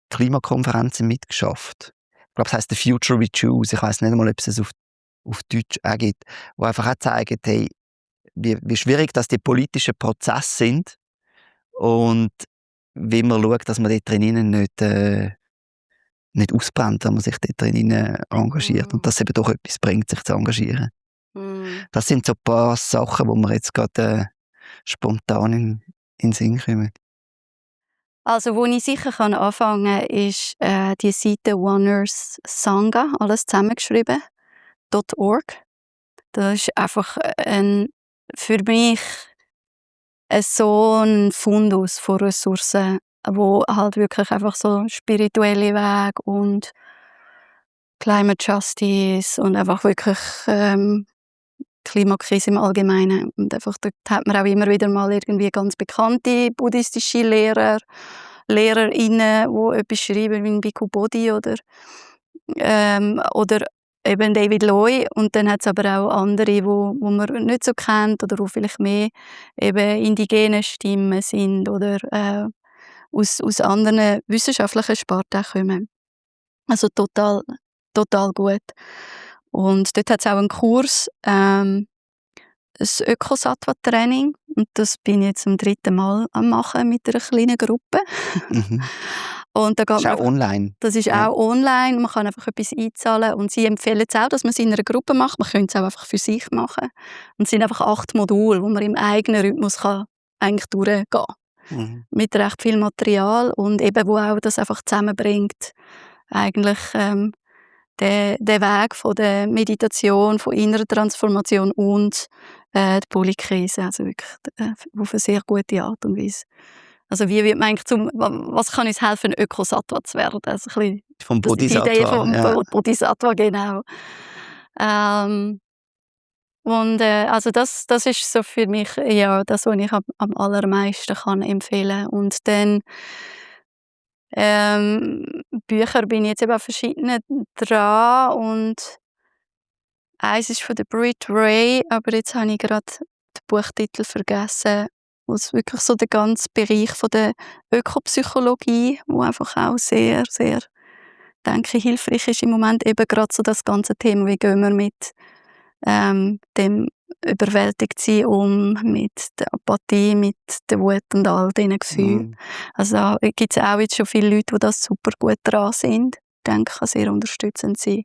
Klimakonferenzen mitgeschafft. Ich glaube, es heisst «The Future We Choose». Ich weiss nicht einmal, ob es auf Deutsch auch gibt. Wo einfach auch zeigt, hey, wie schwierig dass die politischen Prozesse sind und wie man schaut, dass man dort drinnen nicht ausbrennt, wenn man sich dort drinnen engagiert und dass es eben doch etwas bringt, sich zu engagieren. Das sind so ein paar Sachen, die mir jetzt gerade spontan in den Sinn kommen. Also, wo ich sicher anfangen kann, ist die Seite Oners Sangha, alles zusammengeschrieben, .org. Das ist einfach für mich so ein Fundus von Ressourcen, wo halt wirklich einfach so spirituelle Weg und Climate Justice und einfach wirklich Klimakrise im Allgemeinen. Und einfach dort hat man auch immer wieder mal irgendwie ganz bekannte buddhistische Lehrerinnen, die etwas schreiben, wie Bhikkhu Bodhi oder eben David Loy. Und dann hat es aber auch andere, wo man nicht so kennt oder wo vielleicht mehr eben indigene Stimmen sind oder aus anderen wissenschaftlichen Sparten kommen. Also total gut. Und dort hat es auch einen Kurs, ein Ökosattva-Training. Und das bin ich jetzt zum 3. Mal am machen mit einer kleinen Gruppe. Und da geht Das ist man auch einfach, online. das ist Ja. auch online, man kann einfach etwas einzahlen und sie empfehlen es auch, dass man es in einer Gruppe macht, man könnte es auch einfach für sich machen. Und es sind einfach 8 Module, wo man im eigenen Rhythmus kann eigentlich durchgehen kann. Mhm. Mit recht viel Material und eben, wo auch das einfach zusammenbringt, eigentlich der Weg von der Meditation, von innerer Transformation und die Polykrise, also wirklich auf eine sehr gute Art und Weise. Also wie wird man eigentlich was kann uns helfen, ein Ökosattva zu werden? Also ein bisschen, Vom das ist die Idee Bodhisattva. vom Ja. Bodhisattva, genau. Ähm, und also das ist so für mich ja das, was ich am allermeisten kann empfehlen. Und dann Bücher bin ich jetzt eben an verschiedenen dran und eins ist von der Brit Ray, aber jetzt habe ich gerade den Buchtitel vergessen, wo es wirklich so der ganze Bereich von der Ökopsychologie, wo einfach auch sehr, sehr, denke ich, hilfreich ist im Moment, eben gerade so das ganze Thema, wie gehen wir mit dem überwältigt sein mit der Apathie, mit der Wut und all diesen Gefühlen. Mhm. Also da gibt es auch jetzt schon viele Leute, die das super gut dran sind. Ich denke, kann sehr unterstützend sein.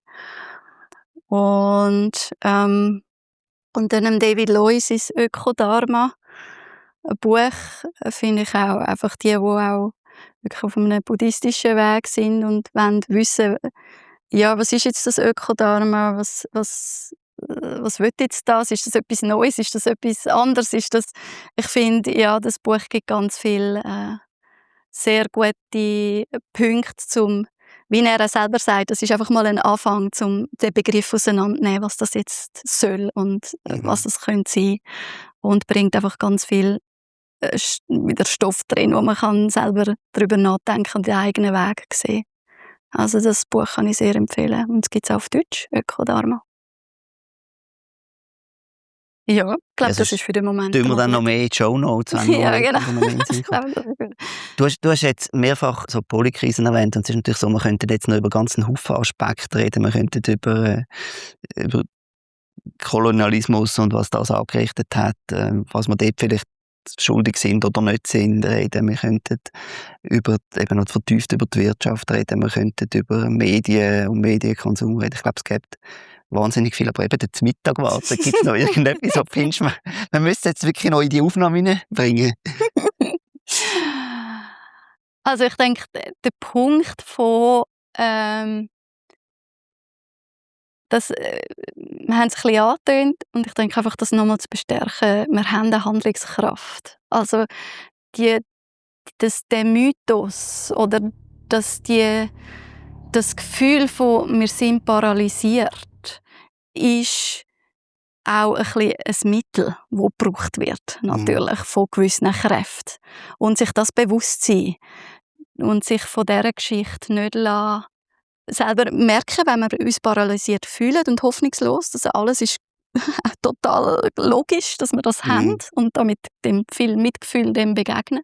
Und dann David Loises Ökodharma, ein Buch, finde ich auch einfach die auch wirklich auf einem buddhistischen Weg sind und wollen wissen, ja, was ist jetzt das Ökodharma, was will jetzt das? Ist das etwas Neues? Ist das etwas anderes? Ich finde, ja, das Buch gibt ganz viel sehr gute Punkte zum, wie er selber sagt, das ist einfach mal ein Anfang, um den Begriff auseinanderzunehmen, was das jetzt soll und was das könnte sein. Und bringt einfach ganz viel wieder Stoff drin, wo man kann selber darüber nachdenken und den eigenen Weg sehen. Also das Buch kann ich sehr empfehlen. Und es gibt es auch auf Deutsch, Ökodharma. Ja, ich glaube, Also das ist für den Moment tun wir mal dann noch gut. mehr in die Shownotes, wenn wir Ja, mal genau. noch mehr in den Sinn Ich kommen. glaube, das ist gut. Du hast jetzt mehrfach so Polykrisen erwähnt und es ist natürlich so, wir könnten jetzt noch über ganzen Haufen Aspekte reden. Wir könnten über Kolonialismus und was das angerichtet hat, was wir dort vielleicht schuldig sind oder nicht sind, reden. Wir könnten eben noch vertieft über die Wirtschaft reden. Wir könnten über Medien und Medienkonsum reden. Ich glaube, es gibt wahnsinnig viel, aber eben der Mittag warten. Gibt es noch irgendetwas, was findest du, wir müssen jetzt wirklich noch in die Aufnahme bringen? Also ich denke, der Punkt von das, wir haben es ein bisschen angetönt und ich denke einfach, das nochmal zu bestärken, wir haben eine Handlungskraft. Also die der Mythos oder das Gefühl von «wir sind paralysiert» ist auch ein bisschen ein Mittel, das gebraucht wird, natürlich, von gewissen Kräften. Und sich das bewusst sein und sich von dieser Geschichte nicht selber merken, wenn wir uns paralysiert fühlen und hoffnungslos, dass alles ist total logisch, dass wir das haben und damit dem viel Mitgefühl dem begegnen.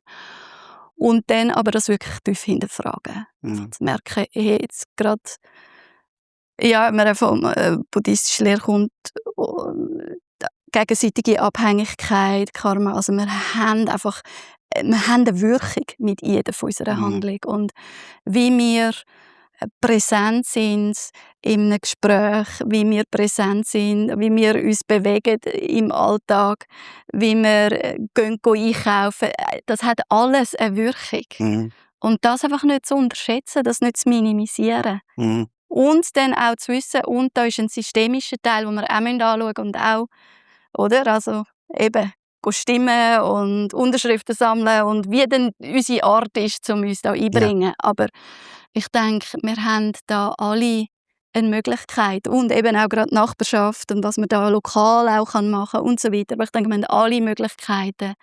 Und dann aber das wirklich tief hinterfragen. Zu merken, hey, jetzt gerade, ja, wenn man von buddhistischer Lehre kommt, gegenseitige Abhängigkeit, Karma, also wir haben eine Wirkung mit jeder von unserer Handlung. Und wie wir präsent sind in einem Gespräch, wie wir präsent sind, wie wir uns bewegen im Alltag, wie wir gehen einkaufen, das hat alles eine Wirkung. Und das einfach nicht zu unterschätzen, das nicht zu minimisieren. Und dann auch zu wissen, und da ist ein systemischer Teil, den wir auch anschauen müssen und auch, oder? Also eben, stimmen und Unterschriften sammeln und wie denn unsere Art ist, um uns da einzubringen. Ja. Aber ich denke, wir haben da alle eine Möglichkeit und eben auch gerade die Nachbarschaft und was man da lokal auch machen kann und so weiter. Aber ich denke, wir haben alle Möglichkeiten,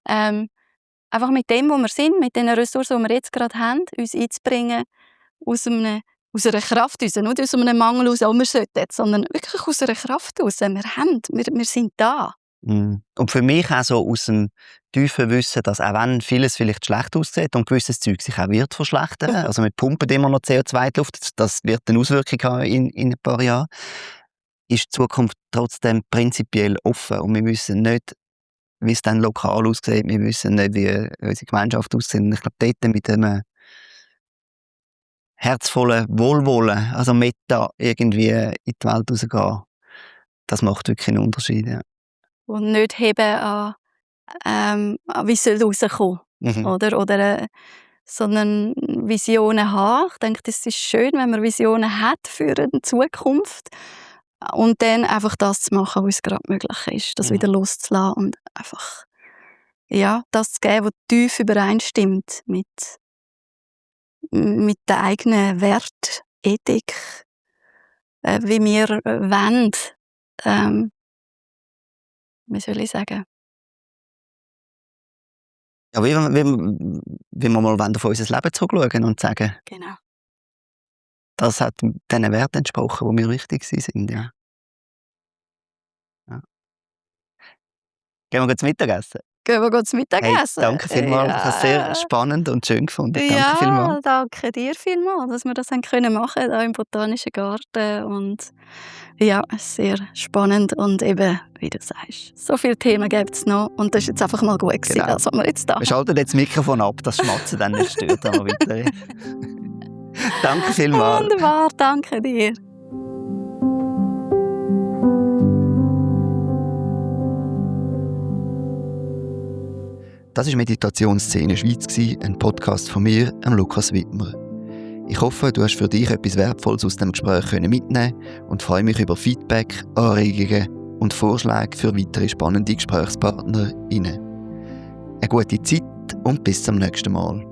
einfach mit dem, wo wir sind, mit den Ressourcen, die wir jetzt gerade haben, uns einzubringen, aus einer Kraft raus, nicht aus einem Mangel raus, oh, wir sollten jetzt, sondern wirklich aus einer Kraft raus. Wir sind da. Und für mich auch so aus dem tiefen Wissen, dass auch wenn vieles vielleicht schlecht aussieht und gewisses Zeug sich auch wird verschlechtern, also wir pumpen immer noch CO2 in die Luft, das wird eine Auswirkung haben in ein paar Jahren, ist die Zukunft trotzdem prinzipiell offen und wir wissen nicht, wie es dann lokal aussieht, wir wissen nicht, wie unsere Gemeinschaft aussieht. Und ich glaube, dort mit dem herzvollen Wohlwollen, also Meta irgendwie in die Welt rausgehen, das macht wirklich einen Unterschied. Ja. Und nicht heben an wie es rauskommen soll. Oder sondern Visionen haben. Ich denke, das ist schön, wenn man Visionen hat für eine Zukunft. Und dann einfach das zu machen, was gerade möglich ist. Das wieder loszulassen und einfach das zu geben, was tief übereinstimmt mit der eigenen Wertethik, wie wir wollen. Wie soll ich sagen? Ja, wie wir mal auf unser Leben zurückschauen und sagen, Genau. das hat diesen Werten entsprochen, die mir wichtig sind. Ja. Ja. Gehen wir zum Mittagessen? Gehen wir zu Hey, Mittagessen? danke vielmals. Ich habe es sehr spannend und schön gefunden. Danke vielmals. Danke dir vielmals, dass wir das machen können hier im Botanischen Garten. Und ja, sehr spannend und eben, wie du sagst, so viele Themen gibt es noch. Und das ist jetzt einfach mal gut gewesen, Genau. was wir jetzt da Wir schalten jetzt das Mikrofon ab, das Schmatzen dann nicht stört, wenn wir weiterreden. Danke vielmals. Wunderbar, danke dir. Das war Meditationsszene Schweiz, ein Podcast von mir, Lukas Wittmer. Ich hoffe, du hast für dich etwas Wertvolles aus dem Gespräch mitnehmen und freue mich über Feedback, Anregungen und Vorschläge für weitere spannende GesprächspartnerInnen. Eine gute Zeit und bis zum nächsten Mal.